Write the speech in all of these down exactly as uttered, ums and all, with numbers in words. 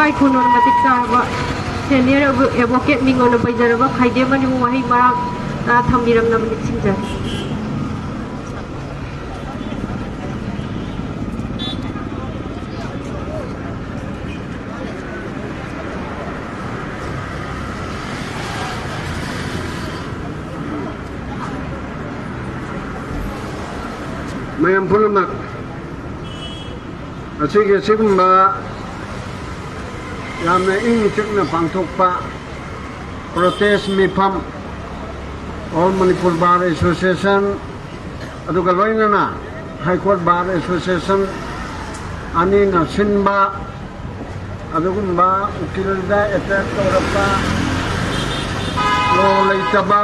ꯂꯩꯀꯥꯏ ꯈꯨꯟꯅ ꯃꯇꯤꯛ ꯆꯥꯔꯕ senior advocate ꯃꯤꯡ ꯑꯣꯏꯅ ꯄꯩꯖꯔꯕ ꯈꯥꯏꯗꯦꯝ ꯑꯅꯤꯕꯨ ꯋꯥꯍꯩ ꯃꯔꯥꯡ ꯇꯥꯅ ꯊꯝꯕꯤꯔꯝꯅꯕ ꯅꯤꯡꯁꯤꯡꯖꯔꯤ꯫ ꯃꯌꯥꯝ ꯄꯨꯝꯅꯃꯛ, ꯑꯁꯤꯒꯤ ꯑꯁꯤꯒꯨꯝꯕ ꯌꯥꯝꯅ ꯏꯪ ꯆꯤꯛꯅ ꯄꯥꯡꯊꯣꯛꯄ protest ꯃꯤꯐꯝ, All Manipur Bar Association, ꯑꯗꯨꯒ ꯂꯣꯏꯅꯅ High Court Bar Association ꯑꯅꯤꯅ ꯁꯤꯟꯕ ꯑꯗꯨꯒꯨꯝꯕ ꯎꯀꯤꯜꯗ attack ꯇꯧꯔꯛꯄ, law ꯂꯩꯇꯕ,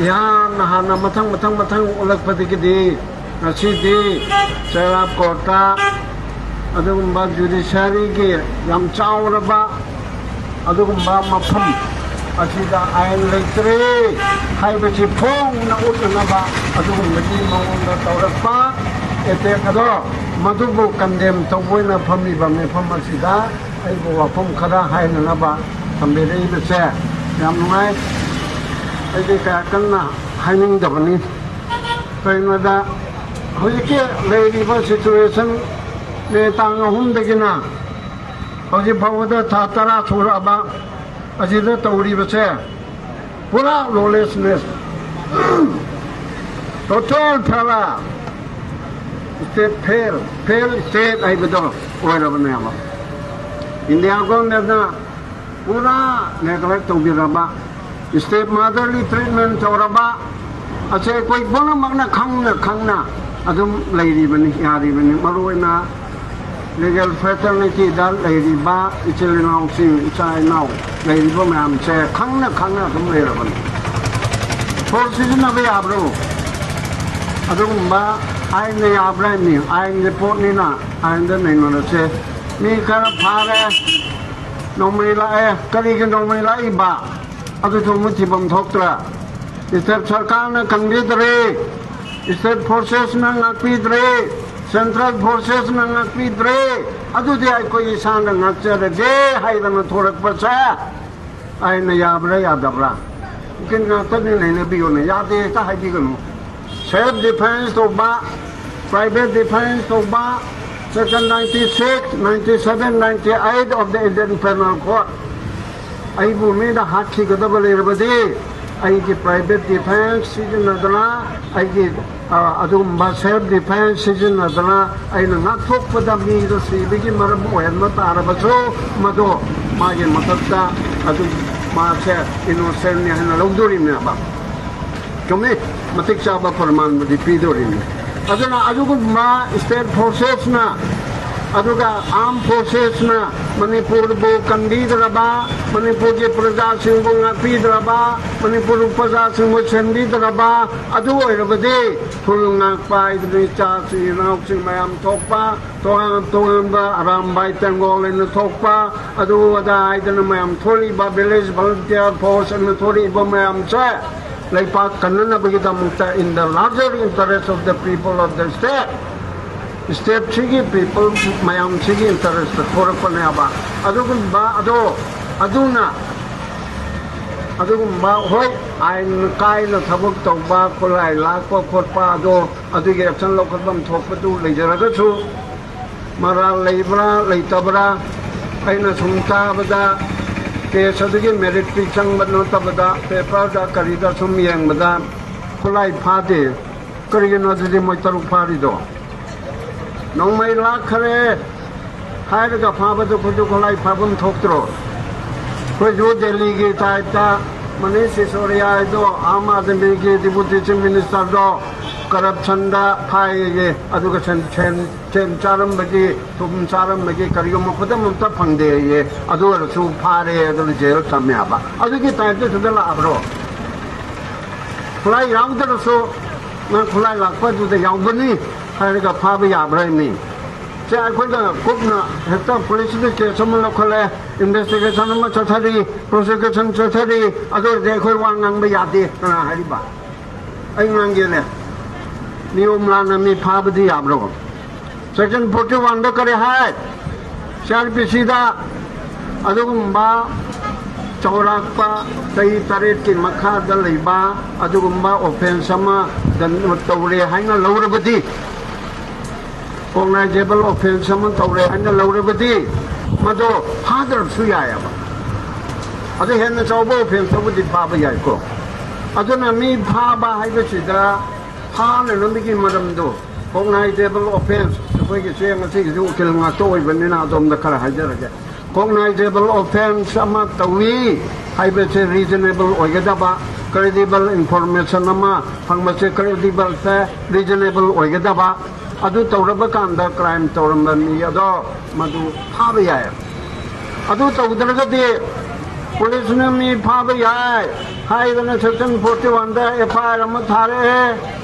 ꯏꯍꯥꯟ ꯍꯥꯟꯅ ꯃꯊꯪ ꯃꯊꯪ ꯃꯊꯪ ꯎꯠꯂꯛꯄꯗꯒꯤꯗꯤ ꯉꯁꯤꯗꯤ ꯆꯩꯔꯥꯞ courtꯇ ꯑꯗꯨꯒꯨꯝꯕ judiciaryꯒꯤ ꯌꯥꯝ ꯆꯥꯎꯔꯕ ꯑꯗꯨꯒꯨꯝꯕ ꯃꯐꯝ ꯑꯁꯤꯗ ꯑꯥꯏꯟ ꯂꯩꯇ꯭ꯔꯦ ꯍꯥꯏꯕꯁꯤ ꯐꯣꯡꯅ ꯎꯠꯅꯅꯕ ꯑꯗꯨꯒꯨꯝꯕꯒꯤ ꯃꯑꯣꯡꯗ ꯇꯧꯔꯛꯄ attack ꯑꯗꯣ, ꯃꯗꯨꯕꯨ condemn ꯇꯧꯕ ꯑꯣꯏꯅ ꯐꯝꯃꯤꯕ ꯃꯤꯐꯝ ꯑꯁꯤꯗ ꯑꯩꯕꯨ ꯋꯥꯐꯝ ꯈꯔ ꯍꯥꯏꯅꯅꯕ ꯊꯝꯕꯤꯔꯛꯏꯕꯁꯦ ꯌꯥꯝ ꯅꯨꯡꯉꯥꯏ꯫ ꯑꯩꯗꯤ ꯀꯌꯥ ꯀꯟꯅ ꯍꯥꯏꯅꯤꯡꯗꯕꯅꯤ꯫ ꯀꯩꯒꯤꯅꯣꯗ, ꯍꯧꯖꯤꯛꯀꯤ ꯂꯩꯔꯤꯕ situation, ꯃꯦ ꯇꯥꯡ ꯑꯍꯨꯝꯗꯒꯤꯅ ꯍꯧꯖꯤꯛ ꯐꯥꯎꯕꯗ ꯊꯥ ꯇꯔꯥ ꯁꯨꯔꯛꯑꯕ ꯑꯁꯤꯗ ꯇꯧꯔꯤꯕꯁꯦ ꯄꯨꯔꯥ lawlessness, total failure, state fail, fail state ꯍꯥꯏꯕꯗꯣ ꯑꯣꯏꯔꯕꯅꯦꯕ꯫ India governmentꯅ ꯄꯨꯔꯥ neglect ꯇꯧꯕꯤꯔꯕ, stepmotherly treatment ꯇꯧꯔꯕ ꯑꯁꯦ ꯑꯩꯈꯣꯏ ꯄꯨꯝꯅꯃꯛꯅ ꯈꯪꯅ ꯈꯪꯅ ꯑꯗꯨꯝ ꯂꯩꯔꯤꯕꯅꯤ, ꯌꯥꯔꯤꯕꯅꯤ꯫ ꯃꯔꯨꯑꯣꯏꯅ legal fraternityꯗ ꯂꯩꯔꯤꯕ ꯏꯆꯤꯜ ꯏꯅꯥꯎꯁꯤꯡ, ꯏꯆꯥ ꯏꯅꯥꯎ ꯂꯩꯔꯤꯕ ꯃꯌꯥꯝꯁꯦ ꯈꯪꯅ ꯈꯪꯅ ꯑꯗꯨꯝ ꯂꯩꯔꯕꯅꯤ꯫ Force ꯁꯤꯖꯤꯟꯅꯕ ꯌꯥꯕ꯭ꯔꯣ? ꯑꯗꯨꯒꯨꯝꯕ ꯑꯥꯏꯟꯅ ꯌꯥꯕ꯭ꯔꯥ ꯍꯥꯏꯕꯅꯤ꯫ ꯑꯥꯏꯟꯒꯤ ꯄꯣꯠꯅꯤꯅ ꯑꯥꯏꯟꯗ ꯅꯩꯅꯔꯁꯦ꯫ ꯃꯤ ꯈꯔ ꯐꯥꯔꯦ, ꯅꯣꯡꯃꯩ ꯂꯥꯛꯑꯦ꯫ ꯀꯔꯤꯒꯤ ꯅꯣꯡꯃꯩ ꯂꯥꯛꯏꯕ? ꯑꯗꯨꯁꯨ ꯑꯃꯨꯛ ꯊꯤꯐꯝ ꯊꯣꯛꯇ꯭ꯔꯥ? State ꯁꯔꯀꯥꯔꯅ ꯀꯟꯕꯤꯗ꯭ꯔꯦ, state forcesꯅ ꯉꯥꯛꯄꯤꯗ꯭ꯔꯦ, central forcesꯅ ꯉꯥꯛꯄꯤꯗ꯭ꯔꯦ꯫ ꯑꯗꯨꯗꯤ ꯑꯩꯈꯣꯏ ꯏꯁꯥꯅ ꯉꯥꯛꯆꯔꯒꯦ ꯍꯥꯏꯗꯅ ꯊꯣꯔꯛꯄꯁꯦ ꯑꯩꯅ ꯌꯥꯕ꯭ꯔꯥ ꯌꯥꯗꯕ꯭ꯔꯥ? ꯎꯀꯤꯜ ꯉꯥꯛꯇꯅꯤ, ꯅꯩꯅꯕꯤꯌꯨꯅꯦ꯫ ꯌꯥꯗꯦ ꯍꯦꯛꯇ ꯍꯥꯏꯕꯤꯒꯅꯨ꯫ Self defense ꯇꯧꯕ, private defense ꯇꯧꯕ, section ninety six, ninety seven, ninety eight of the Indian Penal Code꯫ ꯑꯩꯕꯨ ꯃꯤꯅ ꯍꯥꯠꯈꯤꯒꯗꯕ ꯂꯩꯔꯕꯗꯤ, ꯑꯩꯒꯤ private defense ꯁꯤꯖꯤꯟꯅꯗꯅ, ꯑꯩꯒꯤ, ꯑ, ꯑꯗꯨꯒꯨꯝꯕ self defense ꯁꯤꯖꯤꯟꯅꯗꯅ ꯑꯩꯅ ꯉꯥꯛꯊꯣꯛꯄꯗ ꯃꯤꯗꯨ ꯁꯤꯕꯒꯤ ꯃꯔꯝ ꯑꯣꯏꯍꯟꯕ ꯇꯥꯔꯕꯁꯨ, ꯃꯗꯣ ꯃꯥꯒꯤ ꯃꯊꯛꯇ ꯑꯗꯨꯝ ꯃꯥꯁꯦ innocent ꯅꯤ ꯍꯥꯏꯅ ꯂꯧꯗꯣꯔꯤꯕꯅꯦꯕ꯫ ꯆꯨꯝꯃꯤ, ꯃꯇꯤꯛ ꯆꯥꯕ ꯄ꯭ꯔꯃꯥꯟꯕꯨꯗꯤ ꯄꯤꯗꯣꯔꯤꯕꯅꯤ꯫ ꯑꯗꯨꯅ ꯑꯗꯨꯒꯨꯝꯕ state forces ꯅ, ꯑꯗꯨꯒ armed forces ꯅ ꯃꯅꯤꯄꯨꯔꯕꯨ ꯀꯟꯕꯤꯗ꯭ꯔꯕ, ꯃꯅꯤꯄꯨꯔꯒꯤ ꯄ꯭ꯔꯖꯥꯁꯤꯡꯕꯨ ꯉꯥꯛꯄꯤꯗ꯭ꯔꯕ, ꯃꯅꯤꯄꯨꯔ ꯄ꯭ꯔꯖꯥꯁꯤꯡꯕꯨ ꯁꯦꯝꯕꯤꯗ꯭ꯔꯕ, ꯑꯗꯨ ꯑꯣꯏꯔꯕꯗꯤ ꯐꯨꯔꯨꯞ ꯉꯥꯛꯄ ꯍꯥꯏꯗꯅ ꯏꯆꯥꯁꯤꯡ ꯏꯅꯥꯎꯁꯤꯡ ꯃꯌꯥꯝ ꯊꯣꯛꯄ, ꯇꯣꯉꯥꯟ ꯇꯣꯉꯥꯟꯕ ꯑꯔꯥꯝꯕꯥꯏ ꯇꯦꯡꯒꯣꯜ ꯍꯥꯏꯅ ꯊꯣꯛꯄ, ꯑꯗꯨ ꯑꯗꯥ ꯍꯥꯏꯗꯅ ꯃꯌꯥꯝ ꯊꯣꯛꯂꯤꯕ village volunteer force ꯍꯥꯏꯅ ꯊꯣꯛꯂꯤꯕ ꯃꯌꯥꯝꯁꯦ ꯂꯩꯄꯥꯛ ꯀꯟꯅꯅꯕꯒꯤꯗꯃꯛꯇ, in the larger interest of the people of the state, state ꯁꯤꯒꯤ people ꯃꯌꯥꯝꯁꯤꯒꯤ interest ꯇ ꯊꯣꯔꯛꯄꯅꯦꯕ꯫ ꯑꯗꯨꯒꯨꯝꯕ ꯑꯗꯣ, ꯑꯗꯨꯅ, ꯑꯗꯨꯒꯨꯝꯕ, ꯍꯣꯏ, ꯑꯥꯏꯟ ꯀꯥꯏꯅ ꯊꯕꯛ ꯇꯧꯕ, ꯈꯨꯠꯂꯥꯏ ꯂꯥꯛꯄ ꯈꯣꯠꯄ, ꯑꯗꯣ ꯑꯗꯨꯒꯤ action ꯂꯧꯈꯠꯐꯝ ꯊꯣꯛꯄꯗꯨ ꯂꯩꯖꯔꯒꯁꯨ, ꯃꯔꯥꯜ ꯂꯩꯕ꯭ꯔꯥ ꯂꯩꯇꯕ꯭ꯔꯥ, ꯑꯩꯅ ꯁꯨꯝ ꯇꯥꯕꯗ, case ꯑꯗꯨꯒꯤ merit ꯇꯤ ꯆꯪꯕ ꯅꯠꯇꯕꯗ, paper ꯗ ꯀꯔꯤꯗ ꯁꯨꯝ ꯌꯦꯡꯕꯗ, ꯈꯨꯠꯂꯥꯏ ꯐꯥꯗꯦ꯫ ꯀꯔꯤꯒꯤꯅꯣ ꯑꯗꯨꯗꯤ ꯃꯣꯏ ꯇꯔꯨꯛ ꯐꯥꯔꯤꯗꯣ? ꯅꯣꯡꯃꯩ ꯂꯥꯛꯈꯔꯦ ꯍꯥꯏꯔꯒ ꯐꯥꯕꯗꯨ ꯑꯩꯈꯣꯏꯁꯨ ꯈꯨꯠꯂꯥꯏ ꯐꯥꯐꯝ ꯊꯣꯛꯇ꯭ꯔꯣ? ꯑꯩꯈꯣꯏꯁꯨ ꯗꯦꯜꯂꯤꯒꯤ type ꯇ ꯃꯅꯤꯁ ꯁꯤꯁꯣꯗꯤꯌꯥ ꯍꯥꯏꯗꯣ, ꯑꯥꯝ ꯑꯥꯗꯃꯤꯒꯤ deputy chief minister ꯗꯣ, corruption ꯗ ꯐꯥꯏꯌꯦ, ꯑꯗꯨꯒ ꯁꯦꯟ, ꯁꯦꯟ, ꯁꯦꯟ ꯆꯥꯔꯝꯕꯒꯤ, ꯊꯨꯝ ꯆꯥꯔꯝꯕꯒꯤ ꯀꯔꯤꯒꯨꯝꯕ ꯈꯨꯗꯝ ꯑꯝꯇ ꯐꯪꯗꯦꯌꯦ꯫ ꯑꯗꯨ ꯑꯣꯏꯔꯁꯨ ꯐꯥꯔꯦ, ꯑꯗꯨꯅ jail ꯊꯝꯃꯦ ꯍꯥꯏꯕ꯫ ꯑꯗꯨꯒꯤ type ꯇ ꯁꯤꯗ ꯂꯥꯛꯑꯕ꯭ꯔꯣ? ꯈꯨꯠꯂꯥꯏ ꯌꯥꯎꯗ꯭ꯔꯁꯨ ꯅꯪ ꯈꯨꯠꯂꯥꯏ ꯂꯥꯛꯄ ꯑꯗꯨꯗ ꯌꯥꯎꯕꯅꯤ ꯍꯥꯏꯔꯒ ꯐꯥꯕ ꯌꯥꯕ꯭ꯔꯥ ꯃꯤ? ꯁꯦ, ꯑꯩꯈꯣꯏꯅ ꯀꯨꯞꯅ ꯍꯦꯛꯇ police ꯀꯤ case ꯑꯃ ꯂꯧꯈꯠꯂꯦ, investigation ꯑꯃ ꯆꯠꯊꯔꯤ, prosecution ꯆꯠꯊꯔꯤ, ꯑꯗꯨ ꯑꯣꯏꯔꯗꯤ ꯑꯩꯈꯣꯏ ꯋꯥ ꯉꯥꯡꯕ ꯌꯥꯗꯦ꯫ ꯀꯅꯥ ꯍꯥꯏꯔꯤꯕ? ꯑꯩ ꯉꯥꯡꯒꯦꯅꯦ꯫ ꯅꯤꯌꯣꯝ ꯂꯥꯟꯅ ꯃꯤ ꯐꯥꯕꯗꯤ ꯌꯥꯕ꯭ꯔꯣ? Section forty one ꯗ ꯀꯔꯤ ꯍꯥꯏ? ꯁꯤ ꯑꯥꯔ ꯄꯤ ꯁꯤꯗ ꯑꯗꯨꯒꯨꯝꯕ ꯆꯥꯎꯔꯥꯛꯄ ꯆꯍꯤ ꯇꯔꯦꯠꯀꯤ ꯃꯈꯥꯗ ꯂꯩꯕ ꯑꯗꯨꯒꯨꯝꯕ offence ꯑꯃ ꯇꯧꯔꯦ ꯍꯥꯏꯅ ꯂꯧꯔꯕꯗꯤ, cognizable offence ꯑꯃ ꯇꯧꯔꯦ ꯍꯥꯏꯅ ꯂꯧꯔꯕꯗꯤ, ꯃꯗꯣ ꯐꯥꯗ꯭ꯔꯕꯁꯨ ꯌꯥꯏꯑꯕ꯫ ꯑꯗꯨ ꯍꯦꯟꯅ ꯆꯥꯎꯕ offence ꯇꯕꯨꯗꯤ ꯐꯥꯕ ꯌꯥꯏꯀꯣ꯫ ꯑꯗꯨꯅ ꯃꯤ ꯐꯥꯕ ꯍꯥꯏꯕꯁꯤꯗ ꯐꯥꯅꯅꯕꯒꯤ ꯃꯔꯝꯗꯣ, cognizable offence, ꯑꯩꯈꯣꯏꯒꯤ ꯆꯦꯡ ꯑꯁꯤꯒꯤꯁꯨ ꯎꯀꯤꯜ ꯉꯥꯛꯇ ꯑꯣꯏꯕꯅꯤꯅ ꯑꯗꯣꯝꯗ ꯈꯔ ꯍꯥꯏꯖꯔꯒꯦ꯫ Cognizable offence ꯑꯃ ꯇꯧꯏ ꯍꯥꯏꯕꯁꯦ reasonable ꯑꯣꯏꯒꯗꯕ, credible information ꯑꯃ ꯐꯪꯕꯁꯦ, credible ꯁꯦ reasonable ꯑꯣꯏꯒꯗꯕ, ꯑꯗꯨ ꯇꯧꯔꯕ ꯀꯥꯟꯗ crime ꯇꯧꯔꯝꯕ ꯃꯤ ꯑꯗꯣ ꯃꯗꯨ ꯐꯥꯕ ꯌꯥꯏ꯫ ꯑꯗꯨ ꯇꯧꯗ꯭ꯔꯒꯗꯤ ꯄꯨꯂꯤꯁꯅ ꯃꯤ ꯐꯥꯕ ꯌꯥꯏ ꯍꯥꯏꯗꯅ section forty one the F I R ꯑꯃ ꯊꯥꯔꯛꯑꯦ,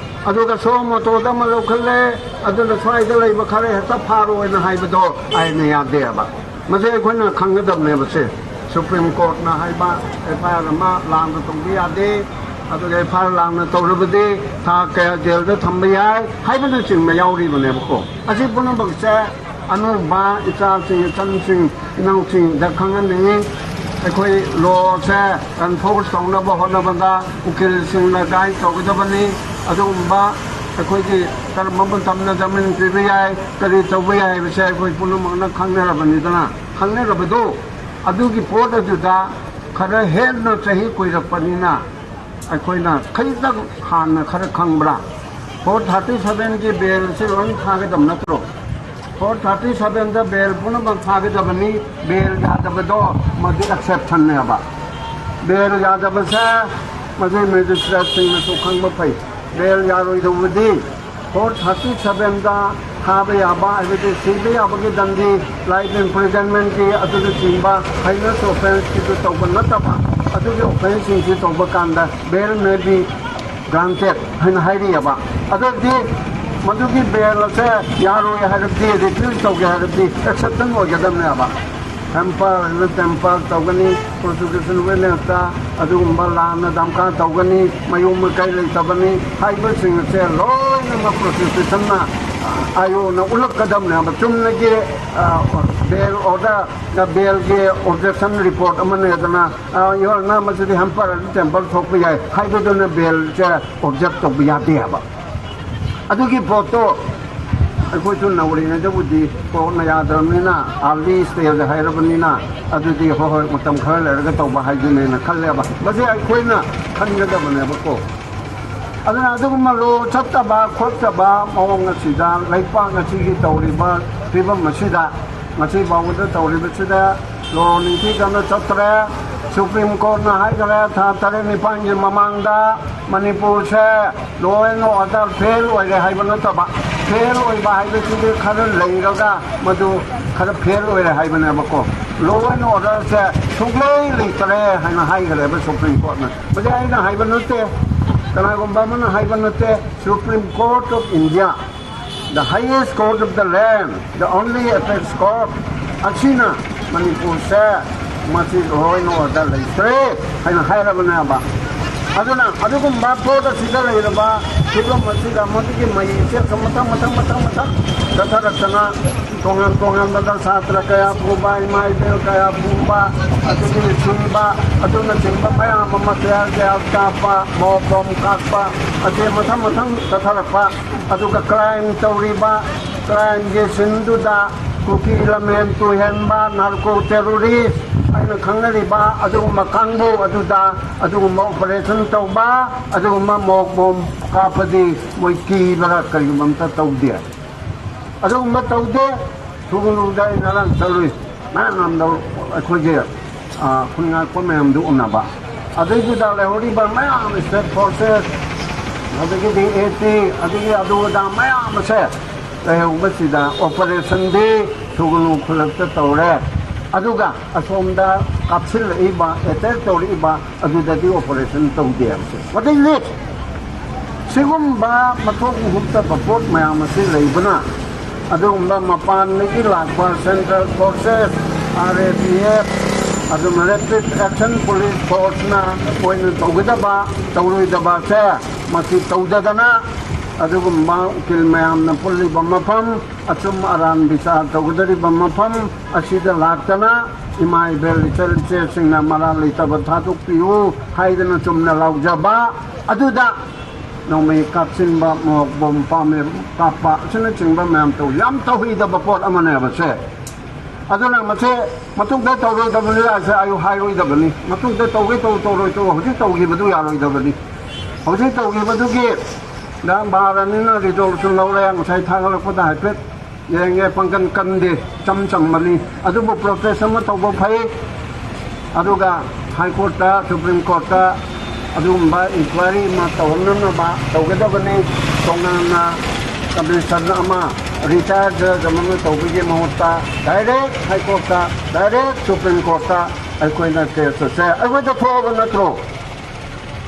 ꯑꯗꯨꯒ suo motoꯗ ꯑꯃ ꯂꯧꯈꯠꯂꯦ, ꯑꯗꯨꯅ ꯁ꯭ꯋꯥꯏꯗ ꯂꯩꯕ ꯈꯔ ꯍꯦꯛꯇ ꯐꯥꯔꯣꯅ ꯍꯥꯏꯕꯗꯣ ꯑꯩꯅ ꯌꯥꯗꯦꯕ꯫ ꯃꯁꯤ ꯑꯩꯈꯣꯏꯅ ꯈꯪꯒꯗꯕꯅꯦꯕ꯫ ꯁꯦ Supreme Courtꯅ ꯍꯥꯏꯕ, F I R ꯑꯃ ꯂꯥꯟꯅ ꯇꯧꯕ ꯌꯥꯗꯦ, ꯑꯗꯨꯒ F I R ꯂꯥꯟꯅ ꯇꯧꯔꯕꯗꯤ ꯊꯥ ꯀꯌꯥ ꯖꯦꯜꯗ ꯊꯝꯕ ꯌꯥꯏ ꯍꯥꯏꯕꯅꯆꯤꯡꯕ ꯌꯥꯎꯔꯤꯕꯅꯦꯕꯀꯣ꯫ ꯑꯁꯤ ꯄꯨꯝꯅꯃꯛꯁꯦ ꯑꯅꯧꯕ ꯏꯆꯥꯁꯤꯡ, ꯏꯆꯟꯁꯤꯡ, ꯏꯅꯥꯎꯁꯤꯡꯗ ꯈꯪꯍꯟꯅꯤꯡꯉꯤ꯫ ꯑꯩꯈꯣꯏ ꯂꯣꯁꯦ enforce ꯇꯧꯅꯕ ꯍꯣꯠꯅꯕꯗ ꯎꯀꯤꯜꯁꯤꯡꯅ guide ꯇꯧꯒꯗꯕꯅꯤ꯫ ꯑꯗꯨꯒꯨꯝꯕ ꯑꯩꯈꯣꯏꯒꯤ ꯀꯔꯝꯕ ꯃꯇꯝꯗ ꯖꯥꯃꯤꯟ ꯄꯤꯕ ꯌꯥꯏ, ꯀꯔꯤ ꯇꯧꯕ ꯌꯥꯏ ꯍꯥꯏꯕꯁꯦ ꯑꯩꯈꯣꯏ ꯄꯨꯝꯅꯃꯛꯅ ꯈꯪꯅꯔꯕꯅꯤꯗꯅ, ꯈꯪꯅꯔꯕꯗꯣ ꯑꯗꯨꯒꯤ ꯄꯣꯠ ꯑꯗꯨꯗ ꯈꯔ ꯍꯦꯟꯅ ꯆꯍꯤ ꯀꯨꯏꯔꯛꯄꯅꯤꯅ ꯑꯩꯈꯣꯏꯅ ꯈꯖꯤꯛꯇꯪ ꯍꯥꯟꯅ ꯈꯔ ꯈꯪꯕ꯭ꯔꯥ? Four thirty seven ꯒꯤ bail ꯑꯁꯤ ꯂꯣꯏ ꯊꯥꯒꯗꯕ ꯅꯠꯇ꯭ꯔꯣ? Four thirty seven ꯗ bail ꯄꯨꯝꯅꯃꯛ ꯊꯥꯒꯗꯕꯅꯤ꯫ Bail ꯌꯥꯗꯕꯗꯣ ꯃꯗꯨ exception ꯅꯦꯕ꯫ Bail ꯌꯥꯗꯕꯁꯦ ꯃꯁꯤ magistrate ꯁꯤꯡꯅꯁꯨ ꯈꯪꯕ ꯐꯩ꯫ Bail ꯌꯥꯔꯣꯏꯗꯧꯕꯗꯤ four thirty seven ꯗ ꯊꯥꯕ ꯌꯥꯕ, ꯍꯥꯏꯕꯗꯤ ꯁꯤꯕ ꯌꯥꯕꯒꯤ ꯗꯟꯗꯤ, life imprisonment ꯀꯤ ꯑꯗꯨꯅꯆꯤꯡꯕ heinous offence ꯀꯤꯗꯨ ꯇꯧꯕ ꯅꯠꯇꯕ, ꯑꯗꯨꯒꯤ offence ꯁꯤꯡꯁꯤ ꯇꯧꯕ ꯀꯥꯟꯗ bail may be granted ꯍꯥꯏꯅ ꯍꯥꯏꯔꯤꯑꯕ꯫ ꯑꯗꯨꯗꯤ ꯃꯗꯨꯒꯤ bail ꯑꯁꯦ ꯌꯥꯔꯣꯏ ꯍꯥꯏꯔꯕꯗꯤ, refuse ꯇꯧꯒꯦ ꯍꯥꯏꯔꯕꯗꯤ exception ꯑꯣꯏꯒꯗꯕꯅꯦꯕ꯫ Hamper ꯍꯥꯏꯅ temper ꯇꯧꯒꯅꯤ, constitution ꯋꯦꯅꯦꯁꯇ ꯑꯗꯨꯒꯨꯝꯕ ꯂꯥꯟꯅ ꯙꯝꯀꯥ ꯇꯧꯒꯅꯤ, ꯃꯌꯨꯝ ꯃꯀꯩ ꯂꯩꯇꯕꯅꯤ ꯍꯥꯏꯕꯁꯤꯡ ꯑꯁꯦ ꯂꯣꯏꯅꯃꯛ constitution ꯅ ꯑꯥꯏ ꯑꯣꯅ ꯎꯠꯂꯛꯀꯗꯕꯅꯦꯕ꯫ ꯆꯨꯝꯅꯒꯤ ꯕꯦꯜ ꯑꯣꯔꯗꯔ, ꯕꯦꯜꯒꯤ ꯑꯣꯕꯖꯦꯛꯁꯟ ꯔꯤꯄꯣꯔꯠ ꯑꯃꯅꯦꯗꯅ, ꯌꯣꯔꯅ ꯃꯁꯤꯗꯤ ꯍꯦꯝꯄꯔ ꯑꯗꯨ ꯇꯦꯝꯄꯔ ꯊꯣꯛꯄ ꯌꯥꯏ ꯍꯥꯏꯕꯗꯨꯅ ꯕꯦꯜꯁꯦ ꯑꯣꯕꯖꯦꯛ ꯇꯧꯕ ꯌꯥꯗꯦ ꯍꯥꯏꯕ꯫ ꯑꯗꯨꯒꯤ ꯄꯣꯠꯇꯣ ꯑꯩꯈꯣꯏꯁꯨ ꯅꯧꯔꯤꯉꯩꯗꯕꯨꯗꯤ ꯀꯣꯔꯠꯅ ꯌꯥꯗ꯭ꯔꯕꯅꯤꯅ, ꯑꯥꯔꯂꯤ ꯁ꯭ꯇꯦꯖ ꯍꯥꯏꯔꯕꯅꯤꯅ, ꯑꯗꯨꯗꯤ ꯍꯣꯏ ꯍꯣꯏ, ꯃꯇꯝ ꯈꯔ ꯂꯩꯔꯒ ꯇꯧꯕ ꯍꯥꯏꯗꯨꯅꯦꯅ ꯈꯜꯂꯦꯕ꯫ ꯃꯁꯤ ꯑꯩꯈꯣꯏꯅ ꯈꯟꯒꯗꯕꯅꯦꯕꯀꯣ꯫ ꯑꯗꯨꯅ ꯑꯗꯨꯒꯨꯝꯕ ꯂꯣ ꯆꯠꯇꯕ ꯈꯣꯠꯇꯕ ꯃꯑꯣꯡ ꯑꯁꯤꯗ, ꯂꯩꯄꯥꯛ ꯑꯁꯤꯒꯤ ꯇꯧꯔꯤꯕ ꯐꯤꯕꯝ ꯑꯁꯤꯗ, ꯉꯁꯤ ꯐꯥꯎꯕꯗ ꯇꯧꯔꯤꯕꯁꯤꯗ ꯂꯣ ꯅꯤꯡꯊꯤꯖꯅ ꯆꯠꯇ꯭ꯔꯦ꯫ ꯁꯨꯄ꯭ꯔꯤꯝ ꯀꯣꯔꯠꯅ ꯍꯥꯏꯈꯔꯦ ꯊꯥ ꯇꯔꯦꯠ ꯅꯤꯄꯥꯜꯒꯤ ꯃꯃꯥꯡꯗ ꯃꯅꯤꯄꯨꯔꯁꯦ ꯂꯣ ꯑꯦꯟ ꯑꯣꯔꯗꯔ ꯐꯦꯜ ꯑꯣꯏꯔꯦ ꯍꯥꯏꯕ ꯅꯠꯇꯕ, ꯐꯦꯜ ꯑꯣꯏꯕ ꯍꯥꯏꯕꯁꯤꯗꯤ ꯈꯔ ꯂꯩꯔꯒ ꯃꯗꯨ ꯈꯔ ꯐꯦꯜ ꯑꯣꯏꯔꯦ ꯍꯥꯏꯕꯅꯦꯕꯀꯣ꯫ ꯂꯣ ꯑꯦꯟ ꯑꯣꯔꯗꯔꯁꯦ ꯁꯨꯡꯂꯩ ꯂꯩꯇꯔꯦ ꯍꯥꯏꯅ ꯍꯥꯏꯈ꯭ꯔꯦꯕ ꯁꯨꯄ꯭ꯔꯤꯝ ꯀꯣꯔꯠꯅ꯫ ꯃꯁꯤ ꯑꯩꯅ ꯍꯥꯏꯕ ꯅꯠꯇꯦ, ꯀꯅꯥꯒꯨꯝꯕ ꯑꯃꯅ ꯍꯥꯏꯕ ꯅꯠꯇꯦ꯫ Supreme Court of India, the highest court of the land, the only apex court, ꯑꯁꯤꯅ ꯃꯅꯤꯄꯨꯔꯁꯦ ꯃꯁꯤ ꯂꯣ ꯑꯦꯟ ꯑꯣꯔꯗꯔ ꯂꯩꯇ꯭ꯔꯦ ꯍꯥꯏꯅ ꯍꯥꯏꯔꯕꯅꯦꯕ꯫ ꯑꯗꯨꯅ ꯑꯗꯨꯒꯨꯝꯕ ꯄꯣꯠ ꯑꯁꯤꯗ ꯂꯩꯔꯕ ꯐꯤꯕꯝ ꯑꯁꯤꯗ ꯃꯗꯨꯒꯤ ꯃꯩꯁꯦ ꯃꯊꯪ ꯃꯊꯪ ꯃꯊꯪ ꯃꯊꯪ ꯆꯠꯊꯔꯛꯇꯅ ꯇꯣꯉꯥꯟ ꯇꯣꯉꯥꯟꯕꯗ ꯁꯥꯇ꯭ꯔ ꯀꯌꯥ ꯐꯨꯕ, ꯏꯃꯥ ꯏꯕꯦꯜ ꯀꯌꯥ ꯐꯨꯕ, ꯑꯗꯒꯤ ꯁꯨꯝꯕ, ꯑꯗꯨꯅꯆꯤꯡꯕ ꯃꯌꯥꯝ ꯑꯃ ꯇꯌꯥꯔ ꯇꯌꯥꯔ ꯀꯥꯞꯄ, ꯃꯣꯞ ꯕꯣꯝ ꯀꯥꯞꯄ, ꯑꯁꯤ ꯃꯊꯪ ꯃꯊꯪ ꯆꯠꯊꯔꯛꯄ꯫ ꯑꯗꯨꯒ ꯀ꯭ꯔꯥꯏꯝ ꯇꯧꯔꯤꯕ, ꯀ꯭ꯔꯥꯏꯝꯒꯤ ꯁꯤꯟꯗꯨꯗ ꯀꯨꯀꯤ ꯂꯝꯍꯦꯟ ꯇꯨꯍꯦꯟꯕ, ꯅꯥꯔꯀꯣ ꯇꯦꯔꯣꯔꯤꯁ ꯍꯥꯏꯅ ꯈꯪꯅꯔꯤꯕ ꯑꯗꯨꯒꯨꯝꯕ ꯀꯥꯡꯕꯨ ꯑꯗꯨꯗ ꯑꯗꯨꯒꯨꯝꯕ ꯑꯣꯄꯔꯦꯁꯟ ꯇꯧꯕ, ꯑꯗꯨꯒꯨꯝꯕ ꯃꯣꯞ ꯕꯣꯝ ꯀꯥꯞꯄꯗꯤ ꯃꯣꯏ ꯀꯤꯕꯔꯥ ꯀꯔꯤꯒꯨꯝꯕ ꯑꯝꯇ ꯇꯧꯗꯦ꯫ ꯑꯗꯨꯒꯨꯝꯕ ꯇꯧꯗꯦ꯫ ꯁꯨꯒꯅꯨꯗ ꯑꯩ ꯉꯔꯥꯡ ꯆꯠꯂꯨꯏ꯫ ꯃꯌꯥꯝꯗ ꯑꯩꯈꯣꯏꯒꯤ, ꯑ, ꯈꯨꯟ ꯉꯥꯛꯄ ꯃꯌꯥꯝꯗꯨ ꯎꯅꯕ꯫ ꯑꯗꯩꯗꯨꯗ ꯂꯩꯍꯧꯔꯤꯕ ꯃꯌꯥꯝ ꯁ꯭ꯇꯦꯠ ꯐꯣꯔꯁꯦꯁ, ꯑꯗꯒꯤꯗꯤ ꯑꯦ ꯇꯤ, ꯑꯗꯒꯤ ꯑꯗꯨ ꯑꯗꯥ ꯃꯌꯥꯝ ꯑꯁꯦ ꯂꯩꯍꯧꯕꯁꯤꯗ ꯑꯣꯄꯔꯦꯁꯟꯗꯤ ꯁꯨꯒꯅꯨ ꯈꯨꯂꯛꯇ ꯇꯧꯔꯦ꯫ ꯑꯗꯨꯒ ꯑꯁꯣꯝꯗ ꯀꯥꯞꯁꯤꯜꯂꯛꯏꯕ, ꯑꯦꯇꯦꯛ ꯇꯧꯔꯛꯏꯕ ꯑꯗꯨꯗꯗꯤ ꯑꯣꯄꯔꯦꯁꯟ ꯇꯧꯗꯦ ꯍꯥꯏꯕꯁꯦ꯫ What is it? ꯁꯤꯒꯨꯝꯕ ꯃꯊꯣꯛ ꯃꯍꯨꯠꯇꯕ ꯄꯣꯠ ꯃꯌꯥꯝ ꯑꯁꯤ ꯂꯩꯕꯅ ꯑꯗꯨꯒꯨꯝꯕ ꯃꯄꯥꯟꯗꯒꯤ ꯂꯥꯛꯄ central forces, R A P F, ꯑꯗꯨꯝ ꯔꯦꯄꯤꯗ ꯑꯦꯛꯁꯟ ꯄꯨꯂꯤꯁ ꯐꯣꯔꯁꯅ ꯃꯣꯏꯅ ꯇꯧꯒꯗꯕ ꯇꯧꯔꯣꯏꯗꯕꯁꯦ ꯃꯁꯤ ꯇꯧꯗꯗꯅ ꯑꯗꯨꯒꯨꯝꯕ ꯎꯀꯤꯜ ꯃꯌꯥꯝꯅ ꯄꯨꯜꯂꯤꯕ ꯃꯐꯝ, ꯑꯆꯨꯝ ꯑꯔꯥꯟ ꯕꯤꯆꯥꯔ ꯇꯧꯒꯗꯧꯔꯤꯕ ꯃꯐꯝ ꯑꯁꯤꯗ ꯂꯥꯛꯇꯅ ꯏꯃꯥ ꯏꯕꯦꯜ ꯏꯆꯜ ꯏꯆꯦꯁꯤꯡꯅ ꯃꯔꯥꯜ ꯂꯩꯇꯕ ꯊꯥꯗꯣꯛꯄꯤꯌꯨ ꯍꯥꯏꯗꯅ ꯆꯨꯝꯅ ꯂꯥꯎꯖꯕ ꯑꯗꯨꯗ ꯅꯣꯡꯃꯩ ꯀꯥꯞꯁꯤꯟꯕ, ꯃꯣꯛ ꯕꯣꯝ ꯄꯥꯝꯃꯦ ꯀꯥꯞꯄ ꯑꯁꯤꯅꯆꯤꯡꯕ ꯃꯌꯥꯝ ꯇꯧ-, ꯌꯥꯝ ꯇꯧꯍꯩꯗꯕ ꯄꯣꯠ ꯑꯃꯅꯦꯕ ꯁꯦ꯫ ꯑꯗꯨꯅ ꯃꯁꯦ ꯃꯇꯨꯡꯗ ꯇꯧꯔꯣꯏꯗꯕꯅꯤ ꯍꯥꯏꯁꯦ ꯑꯩ ꯍꯥꯏꯔꯣꯏꯗꯕꯅꯤ꯫ ꯃꯇꯨꯡꯗ ꯇꯧꯒꯦ ꯇꯧ, ꯇꯧꯔꯣꯏ ꯇꯧ, ꯍꯧꯖꯤꯛ ꯇꯧꯈꯤꯕꯗꯨ ꯌꯥꯔꯣꯏꯗꯕꯅꯤ꯫ ꯍꯧꯖꯤꯛ ꯇꯧꯈꯤꯕꯗꯨꯒꯤ ꯗ ꯕꯥꯔꯅꯤꯅ ꯔꯤꯖꯣꯂꯨꯁꯟ ꯂꯧꯔꯦ, ꯉꯁꯥꯏ ꯊꯥꯒꯠꯂꯛꯄꯗ ꯍꯥꯏꯐꯦꯠ ꯌꯦꯡꯉꯦ, ꯄꯥꯡꯒꯟ ꯀꯟꯗꯦ, ꯏꯆꯝ ꯆꯝꯕꯅꯤ꯫ ꯑꯗꯨꯕꯨ ꯄ꯭ꯔꯣꯇꯦꯁ ꯑꯃ ꯇꯧꯕ ꯐꯩ꯫ ꯑꯗꯨꯒ ꯍꯥꯏ ꯀꯣꯔꯠꯇ, ꯁꯨꯄ꯭ꯔꯤꯝ ꯀꯣꯔꯠꯇ ꯑꯗꯨꯒꯨꯝꯕ ꯏꯟꯀ꯭ꯋꯥꯏꯔꯤ ꯑꯃ ꯇꯧꯍꯟꯅꯅꯕ ꯇꯧꯒꯗꯕꯅꯤ꯫ ꯇꯣꯉꯥꯟꯅ ꯀꯃꯤꯁꯟ ꯑꯃ, ꯔꯤꯇꯥꯌꯔ ꯖꯖ ꯑꯃꯅ ꯇꯧꯕꯒꯤ ꯃꯍꯨꯠꯇ ꯗꯥꯏꯔꯦꯛ ꯍꯥꯏ ꯀꯣꯔꯠꯇ, ꯗꯥꯏꯔꯦꯛ ꯁꯨꯄ꯭ꯔꯤꯝ ꯀꯣꯔꯠꯇ ꯑꯩꯈꯣꯏꯅ ꯀꯦꯁ ꯑꯁꯦ ꯑꯩꯈꯣꯏꯗ ꯊꯣꯛꯑꯕ ꯅꯠꯇ꯭ꯔꯣ?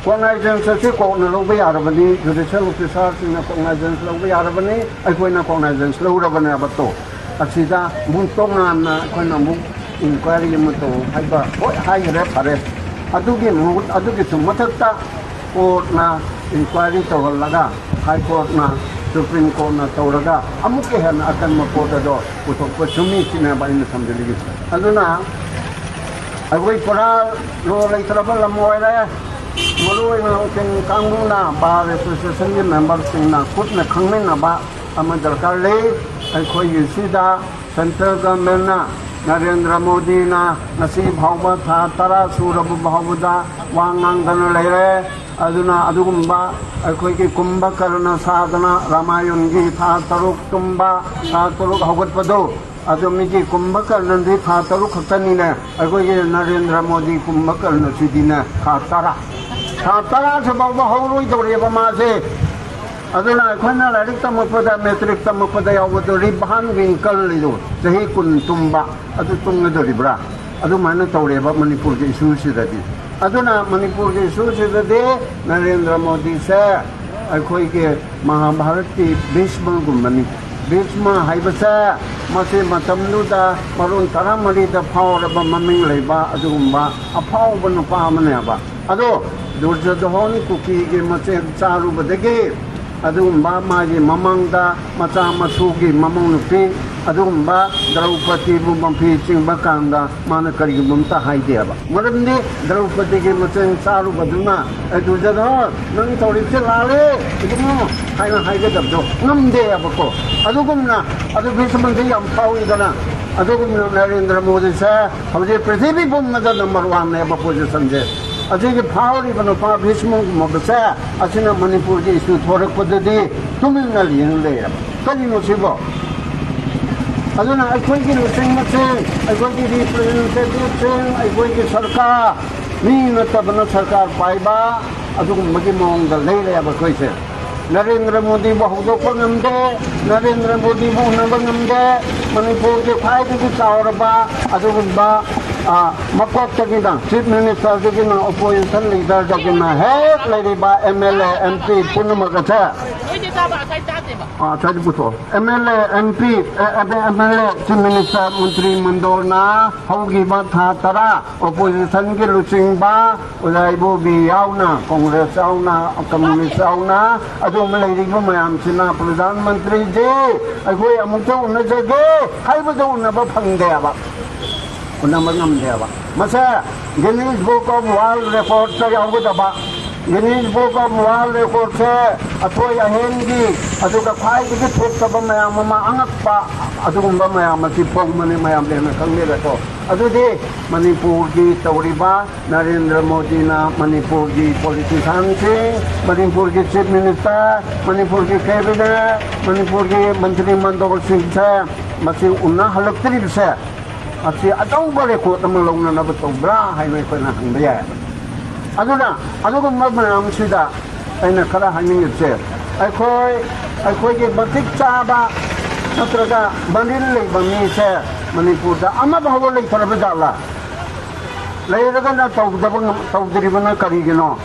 ꯀꯣꯛꯅꯥꯏꯖꯦꯟꯁ ꯑꯁꯤ ꯀꯣꯔꯠꯅ ꯂꯧꯕ ꯌꯥꯔꯕꯅꯤ, ꯖꯨꯗꯤꯁꯤꯌꯦꯜ ꯑꯣꯐꯤꯁꯥꯔꯁꯤꯡꯅ ꯀꯣꯛꯅꯥꯏꯖꯦꯟꯁ ꯂꯧꯕ ꯌꯥꯔꯕꯅꯤ, ꯑꯩꯈꯣꯏꯅ ꯀꯣꯛꯅꯥꯏꯖꯦꯟꯁ ꯂꯧꯔꯕꯅꯦꯕ꯫ ꯇꯣ, ꯑꯁꯤꯗ ꯑꯃꯨꯛ ꯇꯣꯉꯥꯟꯅ ꯑꯩꯈꯣꯏꯅ ꯑꯃꯨꯛ ꯏꯟꯀ꯭ꯋꯥꯏꯔꯤ ꯑꯃ ꯇꯧ ꯍꯥꯏꯕ, ꯍꯣꯏ, ꯍꯥꯏꯈ꯭ꯔꯦ, ꯐꯔꯦ꯫ ꯑꯗꯨꯒꯤ ꯃꯍꯨꯠ, ꯑꯗꯨꯒꯤꯁꯨ ꯃꯊꯛꯇ ꯀꯣꯔꯠꯅ ꯏꯟꯀ꯭ꯋꯥꯏꯔꯤ ꯇꯧꯍꯜꯂꯒ, ꯍꯥꯏ ꯀꯣꯔꯠꯅ, ꯁꯨꯄ꯭ꯔꯤꯝ ꯀꯣꯔꯠꯅ ꯇꯧꯔꯒ ꯑꯃꯨꯛꯀ ꯍꯦꯟꯅ ꯑꯀꯟꯕ ꯄꯣꯠ ꯑꯗꯣ ꯄꯨꯊꯣꯛꯄ ꯆꯨꯝꯃꯤ ꯁꯤꯅꯦꯕ ꯑꯩꯅ ꯊꯝꯖꯅꯤꯡꯉꯤꯁꯦ꯫ ꯑꯗꯨꯅ ꯑꯩꯈꯣꯏ ꯄꯨꯔꯥ ꯂꯣ ꯂꯩꯇ꯭ꯔꯕ ꯂꯝ ꯑꯣꯏꯔꯦ꯫ ꯃꯔꯨꯑꯣꯏꯅ ꯎꯀꯤꯜ ꯀꯥꯡꯕꯨꯅ, ꯕꯥꯔ ꯑꯦꯁꯣꯁꯤꯌꯦꯁꯟꯒꯤ ꯃꯦꯝꯕꯔꯁꯤꯡꯅ ꯀꯨꯞꯅ ꯈꯪꯃꯤꯟꯅꯕ ꯑꯃ ꯗꯔꯀꯥꯔ ꯂꯩ꯫ ꯑꯩꯈꯣꯏꯒꯤ ꯁꯤꯗ ꯁꯦꯟꯇ꯭ꯔꯦꯜ ꯒꯚꯔꯟꯃꯦꯟꯠꯅ, ꯅꯔꯦꯟꯗ꯭ꯔ ꯃꯣꯗꯤꯅ ꯉꯁꯤ ꯐꯥꯎꯕ ꯊꯥ ꯇꯔꯥ ꯁꯨꯔꯕ ꯐꯥꯎꯕꯗ ꯋꯥ ꯉꯥꯡꯗꯅ ꯂꯩꯔꯦ꯫ ꯑꯗꯨꯅ ꯑꯗꯨꯒꯨꯝꯕ ꯑꯩꯈꯣꯏꯒꯤ ꯀꯨꯝꯚꯀꯔꯅ ꯁꯥꯗꯅ ꯔꯥꯃꯥꯌꯟꯒꯤ ꯊꯥ ꯇꯔꯨꯛ ꯇꯨꯝꯕ, ꯊꯥ ꯇꯔꯨꯛ ꯍꯧꯒꯠꯄꯗꯣ, ꯑꯗꯣ ꯃꯤꯒꯤ ꯀꯨꯝꯚꯀꯔꯅꯗꯤ ꯊꯥ ꯇꯔꯨꯛ ꯈꯛꯇꯅꯤꯅꯦ, ꯑꯩꯈꯣꯏꯒꯤ ꯅꯔꯦꯟꯗ꯭ꯔ ꯃꯣꯗꯤ ꯀꯨꯝꯚꯀꯔꯅꯁꯤꯗꯤꯅꯦ ꯊꯥ ꯇꯔꯥ, ꯊꯥ ꯇꯔꯥꯁꯤ ꯐꯥꯎꯕ ꯍꯧꯔꯣꯏꯗꯧꯔꯦꯕ ꯃꯥꯁꯦ꯫ ꯑꯗꯨꯅ ꯑꯩꯈꯣꯏꯅ ꯂꯥꯏꯔꯤꯛ ꯇꯝꯃꯛꯄꯗ, ꯃꯦꯇ꯭ꯔꯤꯛ ꯇꯝꯃꯛꯄꯗ ꯌꯥꯎꯕꯗꯣ, ꯔꯤꯚꯥꯟ ꯋꯤꯡꯀꯜ ꯂꯩꯗꯣ, ꯆꯍꯤ ꯀꯨꯟ ꯇꯨꯝꯕ, ꯑꯗꯨ ꯇꯨꯝꯒꯗꯧꯔꯤꯕ꯭ꯔꯥ? ꯑꯗꯨꯃꯥꯏꯅ ꯇꯧꯔꯦꯕ ꯃꯅꯤꯄꯨꯔꯒꯤ ꯏꯁꯨꯁꯤꯗꯗꯤ꯫ ꯑꯗꯨꯅ ꯃꯅꯤꯄꯨꯔꯒꯤ ꯏꯁꯨꯁꯤꯗꯗꯤ ꯅꯔꯦꯟꯗ꯭ꯔ ꯃꯣꯗꯤꯁꯦ ꯑꯩꯈꯣꯏꯒꯤ ꯃꯍꯥꯚꯥꯔꯠꯀꯤ ꯚꯤꯁꯃꯒꯨꯝꯕꯅꯤ꯫ ꯚꯤꯁꯃ ꯍꯥꯏꯕꯁꯦ ꯃꯁꯤ ꯃꯇꯝꯗꯨꯗ ꯃꯔꯣꯟ ꯇꯔꯥꯃꯔꯤꯗ ꯐꯥꯎꯔꯕ ꯃꯃꯤꯡ ꯂꯩꯕ ꯑꯗꯨꯒꯨꯝꯕ ꯑꯐꯥꯎꯕ ꯅꯨꯄꯥ ꯑꯃꯅꯦꯕ꯫ ꯑꯗꯣ ꯗꯨꯔꯖꯣꯙꯣꯟ ꯀꯨꯀꯤꯒꯤ ꯃꯆꯦ ꯆꯥꯔꯨꯕꯗꯒꯤ ꯑꯗꯨꯒꯨꯝꯕ ꯃꯥꯒꯤ ꯃꯃꯥꯡꯗ ꯃꯆꯥ ꯃꯁꯨꯒꯤ ꯃꯃꯧ ꯅꯨꯄꯤ, ꯑꯗꯨꯒꯨꯝꯕ ꯗ꯭ꯔꯧꯄꯗꯤꯕꯨ ꯃꯐꯤ ꯆꯤꯡꯕ ꯀꯥꯟꯗ ꯃꯥꯅ ꯀꯔꯤꯒꯨꯝꯕ ꯑꯝꯇ ꯍꯥꯏꯗꯦꯕ꯫ ꯃꯔꯝꯗꯤ ꯗ꯭ꯔꯧꯄꯗꯤꯒꯤ ꯃꯆꯤꯟ ꯆꯥꯔꯨꯕꯗꯨꯅ, "ꯑꯦ, ꯗꯨꯔꯖꯣꯙꯟ, ꯅꯪ ꯇꯧꯔꯤꯕꯁꯦ ꯂꯥꯜꯂꯦ, ꯏꯕꯨꯡꯉꯣ" ꯍꯥꯏꯅ ꯍꯥꯏꯒꯗꯕꯗꯣ ꯉꯝꯗꯦꯕꯀꯣ꯫ ꯑꯗꯨꯒꯨꯝꯅ ꯑꯗꯨ ꯚꯤꯁꯃꯗꯤ ꯌꯥꯝ ꯐꯥꯎꯏꯗꯅ꯫ ꯑꯗꯨꯒꯨꯝꯅ ꯅꯔꯦꯟꯗ꯭ꯔ ꯃꯣꯗꯤꯁꯦ ꯍꯧꯖꯤꯛ ꯄ꯭ꯔꯤꯊꯤꯕꯤ ꯄꯨꯝꯕꯗ ꯅꯝꯕꯔ ꯋꯥꯟꯅꯦꯕ ꯄꯣꯖꯤꯁꯟꯁꯦ꯫ ꯑꯁꯤꯒꯤ ꯐꯥꯎꯔꯤꯕ ꯅꯨꯄꯥ ꯚꯤꯁꯃꯒꯨꯝꯕꯁꯦ, ꯑꯁꯤꯅ ꯃꯅꯤꯄꯨꯔꯒꯤ ꯏꯁꯨ ꯊꯣꯔꯛꯄꯗꯗꯤ ꯇꯨꯃꯤꯟꯅ ꯌꯦꯡ ꯂꯩꯔꯕ꯫ ꯀꯔꯤꯅꯣ ꯁꯤꯕꯣ? ꯑꯗꯨꯅ ꯑꯩꯈꯣꯏꯒꯤ ꯂꯨꯆꯤꯡꯕꯁꯤꯡ, ꯑꯩꯈꯣꯏꯒꯤ ꯔꯤꯄ꯭ꯔꯖꯦꯟꯇꯦꯇꯤꯚꯁꯤꯡ, ꯑꯩꯈꯣꯏꯒꯤ ꯁꯔꯀꯥꯔ, ꯃꯤ ꯅꯠꯇꯕꯅ ꯁꯔꯀꯥꯔ ꯄꯥꯏꯕ, ꯑꯗꯨꯒꯨꯝꯕꯒꯤ ꯃꯑꯣꯡꯗ ꯂꯩꯔꯦꯕ ꯑꯩꯈꯣꯏꯁꯦ꯫ ꯅꯔꯦꯟꯗ꯭ꯔ ꯃꯣꯗꯤꯕꯨ ꯍꯧꯗꯣꯛꯄ ꯉꯝꯗꯦ, ꯅꯔꯦꯟꯗ꯭ꯔ ꯃꯣꯗꯤꯕꯨ ꯎꯅꯕ ꯉꯝꯗꯦ, ꯃꯅꯤꯄꯨꯔꯒꯤ ꯈ꯭ꯋꯥꯏꯗꯒꯤ ꯆꯥꯎꯔꯕ ꯑꯗꯨꯒꯨꯝꯕ, ꯑ, ꯃꯀꯣꯛꯇꯒꯤꯅ, ꯆꯤꯐ ꯃꯤꯅꯤꯁꯇꯔꯗꯒꯤꯅ, ꯑꯣꯄꯣꯖꯤꯁꯟ ꯂꯤꯗꯔꯗꯒꯤꯅ ꯍꯦꯛ ꯂꯩꯔꯤꯕ M L A, M P ꯄꯨꯝꯅꯃꯛ ꯑꯁꯦ, ꯑ, ꯁ꯭ꯋꯥꯏꯗ ꯄꯨꯊꯣꯛꯑꯣ꯫ M L A, M P, A, M L A, chief minister, ꯃꯟꯇ꯭ꯔꯤ ꯃꯟꯗꯣꯜꯅ ꯍꯧꯈꯤꯕ ꯊꯥ ꯇꯔꯥ ꯑꯣꯄꯣꯖꯤꯁꯟꯒꯤ ꯂꯨꯆꯤꯡꯕ ꯑꯣꯖꯥ ꯏꯕꯣꯕꯤ ꯌꯥꯎꯅ, ꯀꯣꯡꯒ꯭ꯔꯦꯁ ꯌꯥꯎꯅ, ꯀꯝꯃꯨꯅꯤꯁ ꯌꯥꯎꯅ, ꯑꯗꯨꯒꯨꯝꯕ ꯂꯩꯔꯤꯕ ꯃꯌꯥꯝꯁꯤꯅ ꯄ꯭ꯔꯙꯥꯟ ꯃꯟꯇ꯭ꯔꯤꯁꯦ ꯑꯩꯈꯣꯏ ꯑꯃꯨꯛꯇ ꯎꯅꯖꯒꯦ ꯍꯥꯏꯕꯗ ꯎꯅꯕ ꯐꯪꯗꯦꯕ, ꯎꯅꯕ ꯉꯝꯗꯦꯕ꯫ ꯃꯁꯦ ꯒꯤꯅꯤꯁ ꯕꯨꯛ ꯑꯣꯐ ꯋꯥꯔꯜ ꯔꯦꯀꯣꯔꯠꯇ ꯌꯥꯎꯒꯗꯕ, ꯒꯤꯅꯤꯁ ꯕꯨꯛ ꯑꯣꯐ ꯋꯥꯔꯜ ꯔꯦꯀꯣꯔꯠꯁꯦ ꯑꯊꯣꯏ ꯑꯍꯦꯟꯒꯤ, ꯑꯗꯨꯒ ꯈ꯭ꯋꯥꯏꯗꯒꯤ ꯊꯣꯛꯇꯕ ꯃꯌꯥꯝ ꯑꯃ, ꯑꯉꯛꯄ ꯑꯗꯨꯒꯨꯝꯕ ꯃꯌꯥꯝ ꯑꯁꯤ ꯐꯣꯡꯕꯅꯤ, ꯃꯌꯥꯝ ꯂꯣꯏꯅ ꯈꯪꯕꯤꯔꯦꯀꯣ꯫ ꯑꯗꯨꯗꯤ ꯃꯅꯤꯄꯨꯔꯒꯤ ꯇꯧꯔꯤꯕ ꯅꯔꯦꯟꯗ꯭ꯔ ꯃꯣꯗꯤꯅ ꯃꯅꯤꯄꯨꯔꯒꯤ ꯄꯣꯂꯤꯇꯤꯁꯤꯌꯥꯟꯁꯤꯡ, ꯃꯅꯤꯄꯨꯔꯒꯤ ꯆꯤꯐ ꯃꯤꯅꯤꯁꯇꯔ, ꯃꯅꯤꯄꯨꯔꯒꯤ ꯀꯦꯕꯤꯅꯦꯠ, ꯃꯅꯤꯄꯨꯔꯒꯤ ꯃꯟꯇ꯭ꯔꯤ ꯃꯟꯗꯣꯜꯁꯤꯡꯁꯦ ꯃꯁꯤ ꯎꯅꯍꯜꯂꯛꯇ꯭ꯔꯤꯕꯁꯦ, ꯃꯁꯤ ꯑꯆꯧꯕ ꯔꯦꯀꯣꯔꯠ ꯑꯃ ꯂꯧꯅꯅꯕ ꯇꯧꯕ꯭ꯔꯥ ꯍꯥꯏꯅ ꯑꯩꯈꯣꯏꯅ ꯍꯪꯕ ꯌꯥꯏ꯫ ꯑꯗꯨꯅ ꯑꯗꯨꯒꯨꯝꯕ ꯃꯌꯥꯝꯁꯤꯗ ꯑꯩꯅ ꯈꯔ ꯍꯥꯏꯅꯤꯡꯉꯤꯕꯁꯦ, ꯑꯩꯈꯣꯏ, ꯑꯩꯈꯣꯏꯒꯤ ꯃꯇꯤꯛ ꯆꯥꯕ ꯅꯠꯇ꯭ꯔꯒ ꯃꯔꯤꯜ ꯂꯩꯕ ꯃꯤꯁꯦ ꯃꯅꯤꯄꯨꯔꯗ ꯑꯃ ꯐꯥꯎꯕ ꯂꯩꯇ꯭ꯔꯕ ꯖꯥꯠꯂꯥ? ꯂꯩꯔꯒꯅ ꯇꯧꯗꯕ ꯉꯝ-, ꯇꯧꯗ꯭ꯔꯤꯕꯅ ꯀꯔꯤꯒꯤꯅꯣ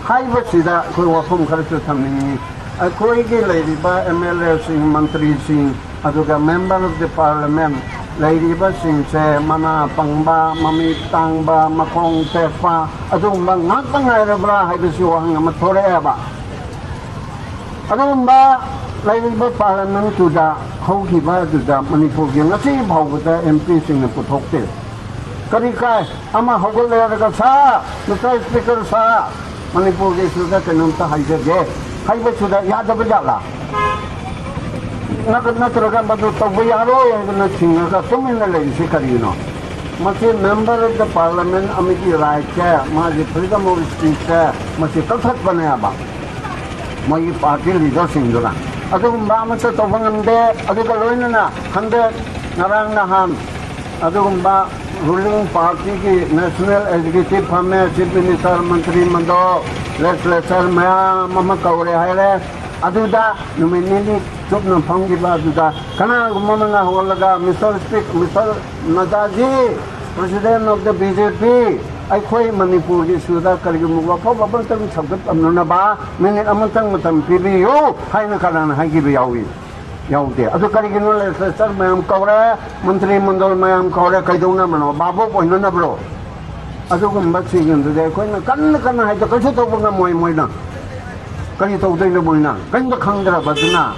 ꯍꯥꯏꯕꯁꯤꯗ ꯑꯩꯈꯣꯏ ꯋꯥꯐꯝ ꯈꯔꯁꯨ ꯊꯝꯅꯤꯡꯉꯤ꯫ ꯑꯩꯈꯣꯏꯒꯤ ꯂꯩꯔꯤꯕ ꯑꯦꯝ ꯑꯦꯜ ꯑꯦꯁꯤꯡ, ꯃꯟꯇ꯭ꯔꯤꯁꯤꯡ, ꯑꯗꯨꯒ ꯃꯦꯝꯕꯔ ꯑꯣꯐ ꯗꯤ ꯄꯥꯔꯂꯤꯌꯥꯃꯦꯟ ꯂꯩꯔꯤꯕꯁꯤꯡꯁꯦ ꯃꯅꯥ ꯄꯪꯕ, ꯃꯃꯤꯠ ꯇꯥꯡꯕ, ꯃꯈꯣꯡ ꯇꯦꯛꯄ ꯑꯗꯨꯒꯨꯝꯕ ꯉꯥꯛꯇ ꯉꯥꯏꯔꯕ꯭ꯔꯥ ꯍꯥꯏꯕꯁꯤ ꯋꯥꯍꯪ ꯑꯃ ꯊꯣꯔꯛꯑꯦꯕ꯫ ꯑꯗꯨꯒꯨꯝꯕ ꯂꯩꯔꯤꯕ ꯄꯥꯔꯂꯤꯌꯥꯃꯦꯟꯇꯨꯗ ꯍꯧꯈꯤꯕ ꯑꯗꯨꯗ ꯃꯅꯤꯄꯨꯔꯒꯤ ꯉꯁꯤ ꯐꯥꯎꯕꯗ ꯑꯦꯝ ꯄꯤꯁꯤꯡꯅ ꯄꯨꯊꯣꯛꯇꯦ꯫ ꯀꯔꯤ ꯀꯥꯏ? ꯑꯃ ꯍꯧꯒꯠꯂꯦ ꯍꯥꯏꯔꯒ, "ꯁꯥꯔ, ꯃꯤꯁꯇꯔ ꯁ꯭ꯄꯤꯀꯔ ꯁꯥꯔ, ꯃꯅꯤꯄꯨꯔꯒꯤ ꯏꯁꯨꯗ ꯀꯩꯅꯣꯝꯇ ꯍꯥꯏꯖꯒꯦ" ꯍꯥꯏꯕꯁꯨꯗ ꯌꯥꯗꯕ ꯖꯥꯠꯂꯥ? ꯅꯠꯇ-, ꯅꯠꯇ꯭ꯔꯒ ꯃꯗꯨ ꯇꯧꯕ ꯌꯥꯔꯣꯏ ꯍꯥꯏꯗꯅ ꯊꯤꯡꯉꯒ ꯇꯨꯃꯤꯟꯅ ꯂꯩꯔꯤꯁꯤ ꯀꯔꯤꯒꯤꯅꯣ? ꯃꯁꯤ member of the parliament ꯑꯃꯒꯤ rightꯁꯦ, ꯃꯥꯒꯤ freedom of speechꯁꯦ, ꯃꯁꯤ ꯀꯛꯊꯠꯄꯅꯦꯕ꯫ ꯃꯣꯏꯒꯤ party leaderꯁꯤꯡꯗꯨꯅ ꯑꯗꯨꯒꯨꯝꯕ ꯑꯃꯠꯇ ꯇꯧꯕ ꯉꯝꯗꯦ꯫ ꯑꯗꯨꯒ ꯂꯣꯏꯅꯅ ꯍꯟꯗꯛ ꯉꯔꯥꯡ ꯅꯍꯥꯟ ꯑꯗꯨꯒꯨꯝꯕ ruling partyꯒꯤ national executive ꯐꯝꯃꯦ, chief minister, ꯃꯟꯇ꯭ꯔꯤ ꯃꯟꯗꯣꯜ, legislature ꯃꯌꯥꯝ ꯑꯃ ꯀꯧꯔꯦ ꯍꯥꯏꯔꯦ꯫ ꯑꯗꯨꯗ ꯅꯨꯃꯤꯠ ꯅꯤꯅꯤ ꯆꯨꯞꯅ ꯐꯝꯈꯤꯕ ꯑꯗꯨꯗ ꯀꯅꯥꯒꯨꯝꯕ ꯑꯃꯅ ꯍꯧꯒꯠꯂꯒ, "ꯃꯤꯁꯇꯔ ꯁ꯭ꯄꯤꯛ-, ꯃꯤꯁꯇꯔ ꯅꯗꯥꯖꯤ, president of the B J P, ꯑꯩꯈꯣꯏ ꯃꯅꯤꯄꯨꯔꯒꯤ ꯏꯁꯨꯗ ꯀꯔꯤꯒꯨꯝꯕ ꯋꯥꯐꯝ ꯑꯃꯇꯪ ꯁꯧꯒꯠꯂꯝꯅꯅꯕ ꯃꯤꯅꯤꯠ ꯑꯃꯇꯪ ꯃꯇꯝ ꯄꯤꯕꯤꯌꯨ" ꯍꯥꯏꯅ ꯀꯅꯥꯅ ꯍꯥꯏꯈꯤꯕ ꯌꯥꯎꯏ? ꯌꯥꯎꯗꯦ꯫ ꯑꯗꯨ ꯀꯔꯤꯒꯤꯅꯣ? Legislature ꯃꯌꯥꯝ ꯀꯧꯔꯦ, ꯃꯟꯇ꯭ꯔꯤ ꯃꯟꯗꯜ ꯃꯌꯥꯝ ꯀꯧꯔꯦ, ꯀꯩꯗꯧꯅꯕꯅꯣ? ꯚꯥꯕꯣꯛ ꯑꯣꯏꯅꯅꯕ꯭ꯔꯣ? ꯑꯗꯨꯒꯨꯝꯕꯁꯤꯡ ꯑꯗꯨꯗꯤ ꯑꯩꯈꯣꯏꯅ ꯀꯟꯅ ꯀꯟꯅ ꯍꯥꯏꯗꯣ ꯀꯩꯁꯨ ꯇꯧꯕ ꯉꯝꯃꯣꯏ ꯃꯣꯏꯅ꯫ ꯀꯔꯤ ꯇꯧꯗꯣꯏꯅꯣ ꯃꯣꯏꯅ? ꯀꯔꯤꯝꯇ ꯈꯪꯗ꯭ꯔꯕ ꯑꯗꯨꯅ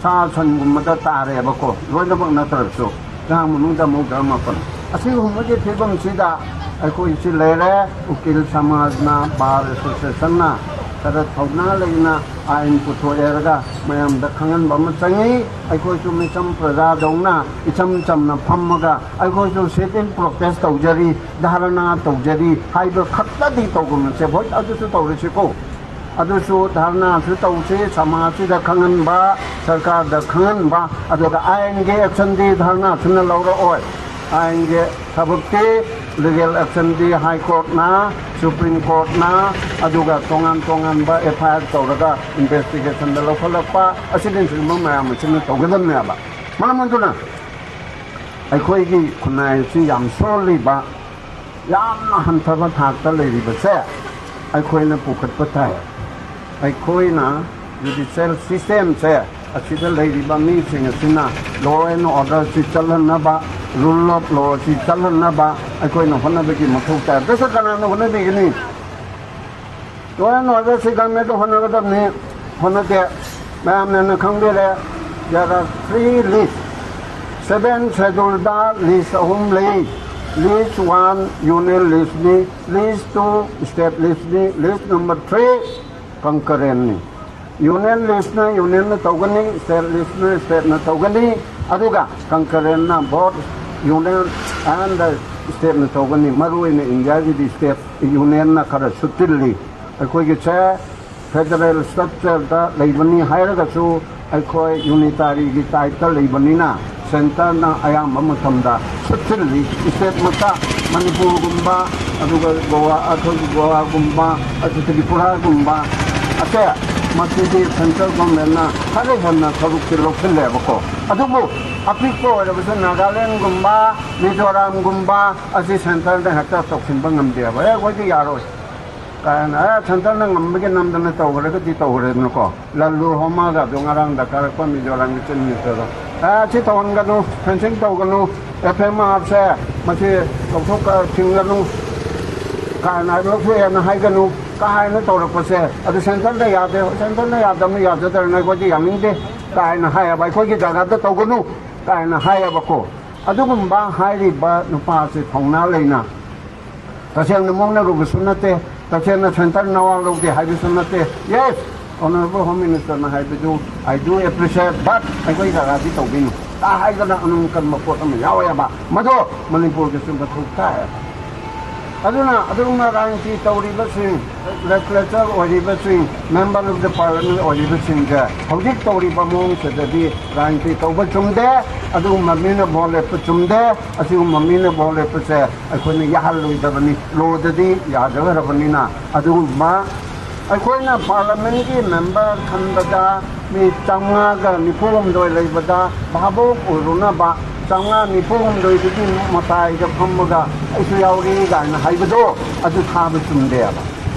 ꯁꯥ ꯁꯟꯒꯨꯝꯕꯗ ꯇꯥꯔꯦꯕꯀꯣ, ꯂꯣꯏꯅꯃꯛ ꯅꯠꯇ꯭ꯔꯁꯨ꯫ ꯏꯔꯥꯡ ꯃꯅꯨꯡꯗ ꯑꯃꯨꯛ ꯙꯔꯃ ꯄꯟ-, ꯑꯁꯤꯒꯨꯝꯕꯒꯤ ꯐꯤꯕꯝꯁꯤꯗ ꯑꯩꯈꯣꯏꯁꯤ ꯂꯩꯔꯦ꯫ ꯎꯀꯤꯜ ꯁꯃꯥꯖꯅ, ꯕꯥꯔ ꯑꯦꯁꯣꯁꯤꯌꯦꯁꯟꯅ ꯈꯔ ꯊꯧꯅꯥ ꯂꯩꯅ ꯑꯥꯏꯟ ꯄꯨꯊꯣꯛꯑꯦꯔꯒ ꯃꯌꯥꯝꯗ ꯈꯪꯍꯟꯕ ꯑꯃ ꯆꯪꯉꯤ꯫ ꯑꯩꯈꯣꯏꯁꯨ ꯃꯤꯆꯝ ꯄ꯭ꯔꯖꯥꯗꯧꯅ ꯏꯆꯝ ꯆꯝꯅ ꯐꯝꯃꯒ ꯑꯩꯈꯣꯏꯁꯨ sit in protest ꯇꯧꯖꯔꯤ, ꯙꯔꯅꯥ ꯇꯧꯖꯔꯤ ꯍꯥꯏꯕ ꯈꯛꯇꯗꯤ ꯇꯧꯒꯨꯝꯁꯦ꯫ ꯍꯣꯏ, ꯑꯗꯨꯁꯨ ꯇꯧꯔꯁꯤꯀꯣ꯫ ꯑꯗꯨꯁꯨ ꯙꯔꯅꯥꯁꯨ ꯇꯧꯁꯤ, ꯁꯃꯥꯖꯁꯤꯗ ꯈꯪꯍꯟꯕ, ꯁꯔꯀꯥꯔꯗ ꯈꯪꯍꯟꯕ, ꯑꯗꯨꯒ ꯑꯥꯏꯟꯒꯤ actionꯗꯤ ꯙꯔꯅꯥꯁꯤꯅ ꯂꯧꯔꯛꯑꯣꯏ꯫ ꯑꯥꯏꯟꯒꯤ ꯊꯕꯛꯇꯤ, legal actionꯗꯤ High Courtꯅ, Supreme Courtꯅ, ꯑꯗꯨꯒ ꯇꯣꯉꯥꯟ ꯇꯣꯉꯥꯟꯕ F I R ꯇꯧꯔꯒ investigationꯗ ꯂꯧꯈꯠꯂꯛꯄ, ꯑꯁꯤꯅꯆꯤꯡꯕ ꯃꯌꯥꯝ ꯑꯁꯤꯅ ꯇꯧꯒꯗꯕꯅꯦꯕ꯫ ꯃꯔꯝ ꯑꯗꯨꯅ ꯑꯩꯈꯣꯏꯒꯤ ꯈꯨꯟꯅꯥꯏ ꯑꯁꯤ ꯌꯥꯝ ꯁꯣꯜꯂꯤꯕ, ꯌꯥꯝꯅ ꯍꯟꯊꯕ ꯊꯥꯛꯇ ꯂꯩꯔꯤꯕꯁꯦ ꯑꯩꯈꯣꯏꯅ ꯄꯨꯈꯠꯄ ꯇꯥꯏ꯫ ꯑꯩꯈꯣꯏꯅ judicial systemꯁꯦ, ꯑꯁꯤꯗ ꯂꯩꯔꯤꯕ ꯃꯤꯁꯤꯡ ꯑꯁꯤꯅ law and orderꯁꯤ ꯆꯠꯍꯟꯅꯕ, rule of lawꯁꯤ ꯆꯠꯍꯟꯅꯕ ꯑꯩꯈꯣꯏꯅ ꯍꯣꯠꯅꯕꯒꯤ ꯃꯊꯧ ꯇꯥꯏ꯫ ꯑꯗꯨꯁꯨ ꯀꯅꯥꯅ ꯍꯣꯠꯅꯕꯤꯒꯅꯤ? Law and orderꯁꯤ governmentꯅ ꯍꯣꯠꯅꯒꯗꯕꯅꯤ꯫ ꯍꯣꯠꯅꯗꯦ꯫ ꯃꯌꯥꯝꯅ ꯈꯪꯕꯤꯔꯦ, there are three list. Seven Schedule the list ꯑꯍꯨꯝ ꯂꯩ. List one Union list ꯅꯤ, list two State list ꯅꯤ, list number three concurrent ꯅꯤ꯫ Union list ꯅ Union ꯅ ꯇꯧꯒꯅꯤ, State list ꯅ State ꯅ ꯇꯧꯒꯅꯤ, ꯑꯗꯨꯒ concurrent ꯅ both Union and State ꯅ ꯇꯧꯒꯅꯤ꯫ ꯃꯔꯨ ꯑꯣꯏꯅ ꯏꯟꯗꯤꯌꯥꯒꯤꯗꯤ State, Union ꯅ ꯈꯔ ꯁꯨꯠꯆꯤꯜꯂꯤ꯫ ꯑꯩꯈꯣꯏꯒꯤꯁꯦ federal structure ꯗ ꯂꯩꯕꯅꯤ ꯍꯥꯏꯔꯒꯁꯨ, ꯑꯩꯈꯣꯏ unitary ꯒꯤ type ꯇ ꯂꯩꯕꯅꯤꯅ, Centre ꯅ ꯑꯌꯥꯝꯕ ꯃꯇꯝꯗ ꯁꯨꯠꯆꯤꯜꯂꯤ꯫ State ꯃꯆꯥ, ꯃꯅꯤꯄꯨꯔꯒꯨꯝꯕ, ꯑꯗꯨꯒ ꯒꯣꯋꯥ, ꯑꯩꯈꯣꯏꯒꯤ ꯒꯣꯋꯥꯒꯨꯝꯕ, ꯑꯗꯨ ꯇ꯭ꯔꯤꯄꯨꯔꯥꯒꯨꯝꯕ ꯑꯁꯦ, ꯃꯁꯤꯗꯤ Central Government ꯅ ꯈꯔ ꯍꯦꯟꯅ ꯁꯔꯨꯛꯁꯦ ꯂꯧꯁꯤꯜꯂꯦꯕꯀꯣ꯫ ꯑꯗꯨꯕꯨ ꯑꯄꯤꯛꯄ ꯑꯣꯏꯔꯕꯁꯨ ꯅꯥꯒꯥꯂꯦꯟꯒꯨꯝꯕ, ꯃꯤꯖꯣꯔꯥꯝꯒꯨꯝꯕ ꯑꯁꯤ Centre ꯅ ꯍꯦꯛꯇ ꯇꯧꯁꯤꯟꯕ ꯉꯝꯗꯦꯕ꯫ "ꯑꯦ, ꯑꯩꯈꯣꯏꯗꯤ ꯌꯥꯔꯣꯏ" ꯀꯥꯏꯅ, ꯑꯦ, Centre ꯅ ꯉꯝꯕꯒꯤ ꯅꯝꯗꯅ ꯇꯧꯈ꯭ꯔꯒꯗꯤ ꯇꯧꯈ꯭ꯔꯦꯗꯅꯀꯣ꯫ ꯂꯜꯂꯨ ꯍꯣꯃꯥꯒꯗꯣ ꯉꯔꯥꯡ ꯗꯔꯀꯥꯔ ꯂꯥꯛꯄ ꯃꯤꯖꯣꯔꯥꯝꯒꯤ Chief Minister ꯗꯣ, "ꯑꯦ, ꯁꯤ ꯇꯧꯍꯟꯒꯅꯨ, fencing ꯇꯧꯒꯅꯨ, F M R ꯁꯦ ꯃꯁꯤ ꯂꯧꯊꯣꯛꯀ ꯊꯤꯡꯒꯅꯨ" ꯀꯥꯏꯅ, "ꯂꯧꯊꯣꯛꯑꯦꯅ ꯍꯥꯏꯒꯅꯨ" ꯀꯥꯏꯅ ꯇꯧꯔꯛꯄꯁꯦ, ꯑꯗꯨ Centre ꯅ ꯌꯥꯗꯦ, Centre ꯅ ꯌꯥꯗꯕꯅꯤ, ꯌꯥꯖꯗ꯭ꯔꯅ ꯑꯩꯈꯣꯏꯗꯤ ꯌꯥꯅꯤꯡꯗꯦ ꯀꯥꯏꯅ ꯍꯥꯏꯌꯦꯕ, "ꯑꯩꯈꯣꯏꯒꯤ ꯖꯒꯥꯗ ꯇꯧꯒꯅꯨ" ꯀꯥꯏꯅ ꯍꯥꯏꯌꯦꯕꯀꯣ꯫ ꯑꯗꯨꯒꯨꯝꯕ ꯍꯥꯏꯔꯤꯕ ꯅꯨꯄꯥꯁꯦ ꯊꯧꯅꯥ ꯂꯩꯅ, ꯇꯁꯦꯡꯅ ꯃꯨꯛꯅꯔꯨꯕꯁꯨ ꯅꯠꯇꯦ, ꯇꯁꯦꯡꯅ Centre ꯅꯋꯥ ꯂꯧꯗꯦ ꯍꯥꯏꯕꯁꯨ ꯅꯠꯇꯦ꯫ Yes, Honourable Home Minister ꯅ ꯍꯥꯏꯕꯗꯨ I do appreciate, but ꯑꯩꯈꯣꯏ ꯖꯒꯥꯗꯤ ꯇꯧꯕꯤꯅꯨ ꯀꯥ ꯍꯥꯏꯗꯅ ꯑꯅꯨꯡ ꯀꯟꯕ ꯄꯣꯠ ꯑꯃ ꯌꯥꯎꯋꯦꯕ, ꯃꯗꯣ ꯃꯅꯤꯄꯨꯔꯒꯤꯁꯨ ꯃꯊꯧ ꯇꯥꯏꯌꯦꯕ꯫ ꯑꯗꯨꯅ ꯑꯗꯨꯒꯨꯝꯅ ꯔꯥꯖꯅꯤꯇꯤ ꯇꯧꯔꯤꯕꯁꯤꯡ, legislature ꯑꯣꯏꯔꯤꯕꯁꯤꯡ, Member of the Parliament ꯑꯣꯏꯔꯤꯕꯁꯤꯡꯁꯦ ꯍꯧꯖꯤꯛ ꯇꯧꯔꯤꯕ ꯃꯑꯣꯡꯁꯤꯗꯗꯤ ꯔꯥꯖꯅꯤꯇꯤ ꯇꯧꯕ ꯆꯨꯝꯗꯦ, ꯑꯗꯨꯒꯨꯝꯕ ꯃꯤꯅ ꯚꯣꯠ ꯂꯦꯞꯄ ꯆꯨꯝꯗꯦ, ꯑꯁꯤꯒꯨꯝꯕ ꯃꯤꯅ ꯚꯣꯠ ꯂꯦꯞꯄꯁꯦ ꯑꯩꯈꯣꯏꯅ ꯌꯥꯍꯜꯂꯣꯏꯗꯕꯅꯤ, ꯂꯣꯗꯗꯤ ꯌꯥꯖꯈ꯭ꯔꯕꯅꯤꯅ꯫ ꯑꯗꯨꯒꯨꯝꯕ ꯑꯩꯈꯣꯏꯅ ꯄꯥꯔꯂꯥꯃꯦꯟꯒꯤ ꯃꯦꯝꯕꯔ ꯈꯟꯕꯗ ꯃꯤ ꯆꯥꯝꯃꯉꯥꯒ ꯅꯤꯐꯨ ꯍꯨꯝꯗꯣꯏ ꯂꯩꯕꯗ ꯚꯥꯕꯣꯛ ꯑꯣꯏꯔꯨꯅꯕ, ꯆꯥꯝꯃꯉꯥ ꯅꯤꯐꯨ ꯍꯨꯝꯗꯣꯏꯗꯨꯒꯤ ꯃꯇꯥꯏꯗ ꯐꯝꯃꯒ "ꯑꯩꯁꯨ ꯌꯥꯎꯔꯤ" ꯀꯥꯏꯅ ꯍꯥꯏꯕꯗꯣ, ꯑꯗꯨ ꯊꯥꯕ ꯆꯨꯝꯗꯦꯕ꯫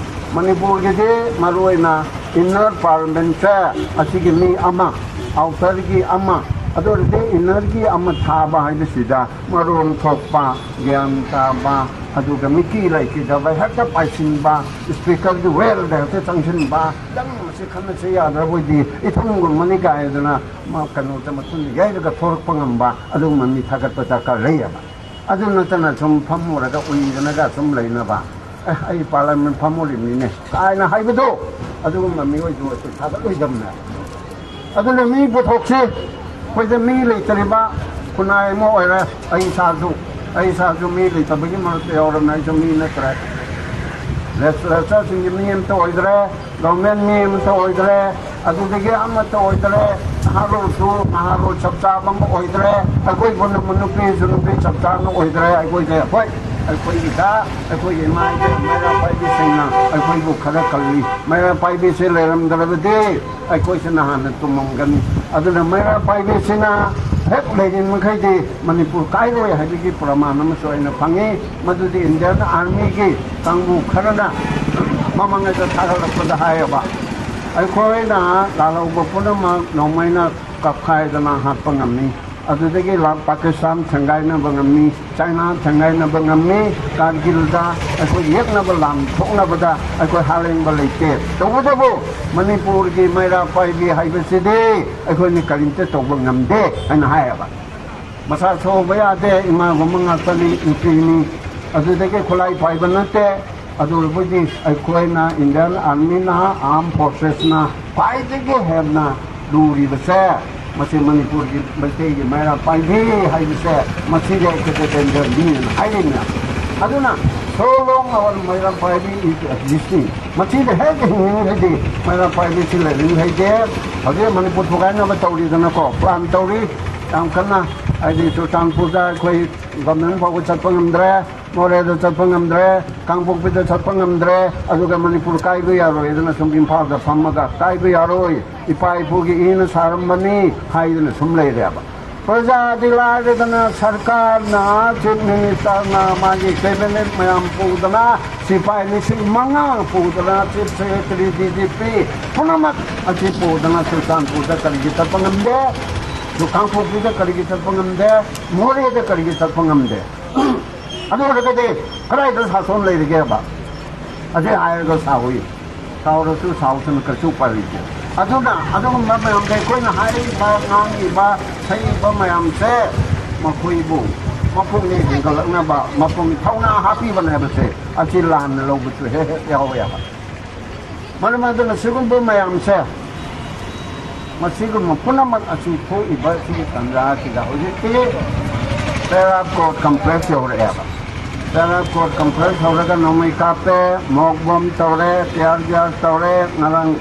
ꯃꯅꯤꯄꯨꯔꯒꯤꯗꯤ ꯃꯔꯨꯑꯣꯏꯅ inner parliament ꯁꯦ ꯑꯁꯤꯒꯤ ꯃꯤ ꯑꯃ, outer ꯒꯤ ꯑꯃ, ꯑꯗꯨ ꯑꯣꯏꯔꯗꯤ ꯏꯟꯅꯔꯒꯤ ꯑꯃ ꯊꯥꯕ ꯍꯥꯏꯕꯁꯤꯗ ꯃꯔꯣꯟ ꯊꯣꯛꯄ, ꯒ꯭ꯌꯥꯟ ꯇꯥꯕ, ꯑꯗꯨꯒ ꯃꯤꯀꯤ ꯂꯩꯈꯤꯗꯕ ꯍꯦꯛꯇ ꯄꯥꯏꯁꯤꯟꯕ, ꯏꯁꯄꯤꯀꯔꯒꯤ ꯋꯦꯜꯗ ꯍꯦꯛꯇ ꯆꯪꯁꯤꯟꯕ, ꯈꯤꯇꯪ ꯃꯁꯤ ꯈꯟꯅꯁꯦ ꯌꯥꯗ꯭ꯔꯕꯣꯏꯗꯤ ꯏꯊꯨꯝꯒꯨꯝꯕꯅꯤ ꯀꯥꯏꯗꯅ ꯃꯥ ꯀꯩꯅꯣꯗ ꯃꯊꯨꯟꯗ ꯌꯩꯔꯒ ꯊꯣꯔꯛꯄ ꯉꯝꯕ, ꯑꯗꯨꯒꯨꯝꯕ ꯃꯤ ꯊꯥꯒꯠꯄ ꯗꯔꯀꯥꯔ ꯂꯩꯌꯦꯕ꯫ ꯑꯗꯨ ꯅꯠꯇꯅ ꯁꯨꯝ ꯐꯝꯃꯨꯔꯒ ꯎꯏꯗꯅꯒ ꯁꯨꯝ ꯂꯩꯅꯕ, "ꯑꯦ, ꯑꯩ ꯄꯥꯔꯂꯤꯌꯥꯃꯦꯟ ꯐꯝꯃꯨꯔꯤꯕꯅꯤꯅꯦ" ꯀꯥꯏꯅ ꯍꯥꯏꯕꯗꯣ, ꯑꯗꯨꯒꯨꯝꯕ ꯃꯤꯑꯣꯏꯗꯨ ꯑꯩꯈꯣꯏ ꯊꯥꯒꯠꯂꯣꯏꯗꯕꯅꯦ꯫ ꯑꯗꯨꯅ ꯃꯤ ꯄꯨꯊꯣꯛꯁꯤ꯫ ꯑꯩꯈꯣꯏꯗ ꯃꯤ ꯂꯩꯇꯔꯤꯕ ꯈꯨꯟꯅꯥꯏ ꯑꯃ ꯑꯣꯏꯔꯦ꯫ ꯑꯩ ꯏꯁꯥꯁꯨ, ꯑꯩ ꯏꯁꯥꯁꯨ ꯃꯤ ꯂꯩꯇꯕꯒꯤ ꯃꯔꯛꯇ ꯌꯥꯎꯔꯕꯅꯦ꯫ ꯑꯩꯁꯨ ꯃꯤ ꯅꯠꯇ꯭ꯔꯦ꯫ ꯂꯦꯖꯤꯁꯂꯦꯆꯔꯁꯤꯡꯒꯤ ꯃꯤ ꯑꯃꯇ ꯑꯣꯏꯗ꯭ꯔꯦ, ꯒꯚꯔꯟꯃꯦꯟ ꯃꯤ ꯑꯃꯇ ꯑꯣꯏꯗ꯭ꯔꯦ, ꯑꯗꯨꯗꯒꯤ ꯑꯃꯠꯇ ꯑꯣꯏꯗ꯭ꯔꯦ꯫ ꯅꯍꯥꯔꯣꯜꯁꯨ ꯅꯍꯥꯔꯣꯜ ꯆꯞ ꯆꯥꯕ ꯑꯃ ꯑꯣꯏꯗ꯭ꯔꯦ꯫ ꯑꯩꯈꯣꯏꯕꯨ ꯅꯨꯄꯤꯁꯨ ꯅꯨꯄꯤ ꯆꯞ ꯆꯥꯅ ꯑꯣꯏꯗ꯭ꯔꯦ꯫ ꯑꯩꯈꯣꯏꯁꯦ, ꯍꯣꯏ, ꯑꯩꯈꯣꯏꯒꯤ ꯏꯆꯥ, ꯑꯩꯈꯣꯏꯒꯤ ꯏꯃꯥ ꯏꯕꯦꯟ ꯃꯩꯔꯥ ꯄꯥꯏꯕꯤꯁꯤꯡꯅ ꯑꯩꯈꯣꯏꯕꯨ ꯈꯔ ꯀꯜꯂꯤ꯫ ꯃꯩꯔꯥ ꯄꯥꯏꯕꯤꯁꯦ ꯂꯩꯔꯝꯗ꯭ꯔꯕꯗꯤ ꯑꯩꯈꯣꯏꯁꯦ ꯅꯍꯥꯟꯅ ꯇꯨꯝꯃꯝꯒꯅꯤ꯫ ꯑꯗꯨꯅ ꯃꯩꯔꯥ ꯄꯥꯏꯕꯤꯁꯤꯅ ꯍꯦꯛ ꯂꯩꯔꯤ ꯃꯈꯩꯗꯤ ꯃꯅꯤꯄꯨꯔ ꯀꯥꯏꯔꯣꯏ ꯍꯥꯏꯕꯒꯤ ꯄ꯭ꯔꯃꯥꯟ ꯑꯃꯁꯨ ꯑꯩꯅ ꯐꯪꯉꯤ꯫ ꯃꯗꯨꯗꯤ ꯏꯟꯗꯤꯌꯟ ꯑꯥꯔꯃꯤꯒꯤ ꯀꯥꯡꯕꯨ ꯈꯔꯅ ꯃꯃꯥꯡꯉꯩꯗ ꯊꯥꯒꯠꯂꯛꯄꯗ ꯍꯥꯏꯌꯦꯕ, ꯑꯩꯈꯣꯏꯅ ꯂꯥꯜꯍꯧꯕ ꯄꯨꯝꯅꯃꯛ ꯅꯣꯡꯃꯩꯅ ꯀꯞꯈꯥꯏꯗꯅ ꯍꯥꯠꯄ ꯉꯝꯃꯤ꯫ ꯑꯗꯨꯗꯒꯤ ꯂꯥ-, ꯄꯥꯀꯤꯁꯇꯥꯟ ꯊꯦꯡꯒꯥꯏꯅꯕ ꯉꯝꯃꯤ, ꯆꯥꯏꯅꯥ ꯊꯦꯡꯒꯥꯏꯅꯕ ꯉꯝꯃꯤ꯫ ꯀꯥꯔꯒꯤꯜꯗ ꯑꯩꯈꯣꯏ ꯌꯦꯛꯅꯕ ꯂꯥꯟ ꯊꯣꯛꯅꯕꯗ ꯑꯩꯈꯣꯏ ꯍꯥꯂꯦꯡꯕ ꯂꯩꯇꯦ꯫ ꯇꯧꯕꯇꯕꯨ ꯃꯅꯤꯄꯨꯔꯒꯤ ꯃꯩꯔꯥ ꯄꯥꯏꯕꯤ ꯍꯥꯏꯕꯁꯤꯗꯤ ꯑꯩꯈꯣꯏꯅ ꯀꯔꯤꯝꯇ ꯇꯧꯕ ꯉꯝꯗꯦ ꯍꯥꯏꯅ ꯍꯥꯏꯌꯦꯕ꯫ ꯃꯁꯥ ꯁꯣꯛꯕ ꯌꯥꯗꯦ, ꯏꯃꯥꯒꯨꯝꯕ ꯉꯥꯛꯇꯅꯤ, ꯅꯨꯄꯤꯅꯤ꯫ ꯑꯗꯨꯗꯒꯤ ꯈꯨꯠꯂꯥꯏ ꯄꯥꯏꯕ ꯅꯠꯇꯦ꯫ ꯑꯗꯨ ꯑꯣꯏꯔꯕꯗꯤ ꯑꯩꯈꯣꯏꯅ ꯏꯟꯗꯤꯌꯟ ꯑꯥꯔꯃꯤꯅ, ꯑꯥꯔꯝ ꯐꯣꯔꯁꯦꯁꯅ ꯈ꯭ꯋꯥꯏꯗꯒꯤ ꯍꯦꯟꯅ ꯂꯨꯔꯤꯕꯁꯦ, ꯃꯁꯤ ꯃꯅꯤꯄꯨꯔꯒꯤ ꯃꯩꯇꯩꯒꯤ ꯃꯩꯔꯥ ꯄꯥꯏꯕꯤ ꯍꯥꯏꯕꯁꯦ, ꯃꯁꯤꯗꯤ ꯑꯩꯈꯣꯏꯗ ꯗꯦꯟꯖꯔꯅꯤꯅ ꯍꯥꯏꯔꯤꯕꯅꯦ꯫ ꯑꯗꯨꯅ, so long our ꯃꯩꯔꯥ ꯄꯥꯏꯕꯤ is existing, ꯃꯁꯤꯗ ꯍꯦꯛ ꯍꯤꯡꯅꯤꯡꯉꯩꯗꯤ ꯃꯩꯔꯥ ꯄꯥꯏꯕꯤꯁꯤ ꯂꯩꯅꯤꯡꯉꯩꯗꯤ, ꯍꯧꯖꯤꯛ ꯃꯅꯤꯄꯨꯔ ꯊꯨꯒꯥꯏꯅꯕ ꯇꯧꯔꯤꯗꯅꯀꯣ, ꯄ꯭ꯂꯥꯟ ꯇꯧꯔꯤ ꯌꯥꯝ ꯀꯟꯅ꯫ ꯍꯥꯏꯗꯤ ꯆꯨꯔꯆꯥꯟꯄꯨꯔꯗ ꯑꯩꯈꯣꯏ ꯒꯚꯔꯟꯃꯦꯟ ꯐꯥꯎꯕ ꯆꯠꯄ ꯉꯝꯗ꯭ꯔꯦ, ꯃꯣꯔꯦꯗ ꯆꯠꯄ ꯉꯝꯗ꯭ꯔꯦ, ꯀꯥꯡꯄꯣꯛꯄꯤꯗ ꯆꯠꯄ ꯉꯝꯗ꯭ꯔꯦ, ꯑꯗꯨꯒ ꯃꯅꯤꯄꯨꯔ ꯀꯥꯏꯕ ꯌꯥꯔꯣꯏꯗꯅ ꯁꯨꯝ ꯏꯝꯐꯥꯜꯗ ꯐꯝꯃꯒ "ꯀꯥꯏꯕ ꯌꯥꯔꯣꯏ, ꯏꯄꯥ ꯏꯄꯨꯒꯤ ꯏꯅ ꯁꯥꯔꯝꯕꯅꯤ" ꯍꯥꯏꯗꯅ ꯁꯨꯝ ꯂꯩꯔꯦꯕ꯫ ꯄ꯭ꯔꯖꯥꯗꯤ ꯂꯥꯏꯔꯗꯅ ꯁꯔꯀꯥꯔꯅ, ꯆꯤꯐ ꯃꯤꯅꯤꯁꯇꯔꯅ, ꯃꯥꯒꯤ ꯀꯦꯕꯤꯅꯦꯠ ꯃꯌꯥꯝ ꯄꯨꯗꯅ, ꯁꯤꯐꯥꯏ ꯂꯤꯁꯤꯡ ꯃꯉꯥ ꯄꯨꯗꯅ, chief secretary, D G P ꯄꯨꯝꯅꯃꯛ ꯑꯁꯤ ꯄꯨꯗꯅ ꯆꯨꯔꯆꯥꯟꯄꯨꯔꯗ ꯀꯔꯤꯒꯤ ꯆꯠꯄ ꯉꯝꯗꯦ? ꯑꯗꯨ ꯀꯥꯡꯄꯣꯛꯄꯤꯗ ꯀꯔꯤꯒꯤ ꯆꯠꯄ ꯉꯝꯗꯦ? ꯃꯣꯔꯦꯗ ꯀꯔꯤꯒꯤ ꯆꯠꯄ ꯉꯝꯗꯦ? ꯑꯗꯨ ꯑꯣꯏꯔꯒꯗꯤ ꯀꯗꯥꯏꯗ ꯁꯥꯁꯣꯟ ꯂꯩꯔꯤꯒꯦꯕ? ꯑꯁꯤ ꯍꯥꯏꯔꯒ ꯁꯥꯎꯏ꯫ ꯁꯥꯎꯔꯁꯨ ꯁꯥꯎꯁꯅꯨ, ꯀꯩꯁꯨ ꯎꯄꯥꯏ ꯂꯩꯇꯦ꯫ ꯑꯗꯨꯅ ꯑꯗꯨꯒꯨꯝꯕ ꯃꯌꯥꯝꯗ ꯑꯩꯈꯣꯏꯅ ꯍꯥꯏꯔꯤꯕ, ꯉꯥꯡꯉꯤꯕ, ꯁꯛꯏꯕ ꯃꯌꯥꯝꯁꯦ ꯃꯈꯣꯏꯕꯨ ꯃꯄꯨꯛꯅꯤꯡ ꯍꯦꯟꯒꯠꯂꯛꯅꯕ, ꯃꯄꯨꯛꯅꯤꯡ ꯊꯧꯅꯥ ꯍꯥꯞꯄꯤꯕꯅꯦ ꯍꯥꯏꯕꯁꯦ ꯑꯁꯤ ꯂꯥꯟꯅ ꯂꯧꯕꯁꯨ ꯍꯦꯛ ꯍꯦꯛ ꯌꯥꯎꯋꯦꯕ꯫ ꯃꯔꯝ ꯑꯗꯨꯅ ꯁꯤꯒꯨꯝꯕ ꯃꯌꯥꯝꯁꯦ, ꯃꯁꯤꯒꯨꯝꯕ ꯄꯨꯝꯅꯃꯛ ꯑꯁꯤ ꯊꯣꯛꯏꯕ ꯁꯤꯒꯤ ꯇꯥꯟꯖꯥ ꯑꯁꯤꯗ ꯍꯧꯖꯤꯛꯇꯤ ꯄꯦꯔꯥ ꯀꯣꯔꯠ ꯀꯝꯄ꯭ꯂꯦꯛꯁ ꯌꯧꯔꯛꯑꯦꯕ꯫ ꯄꯦꯔꯥ ꯀꯣꯔꯠ ꯀꯝꯄ꯭ꯂꯦꯛꯁ ꯌꯧꯔꯒ ꯅꯣꯡꯃꯩ ꯀꯥꯞꯄꯦ, ꯃꯣꯛ ꯕꯣꯝ ꯇꯧꯔꯦ, ꯇꯤꯌꯥꯔ ꯒ꯭ꯌꯥꯁ ꯇꯧꯔꯦ, ꯉꯔꯥꯡ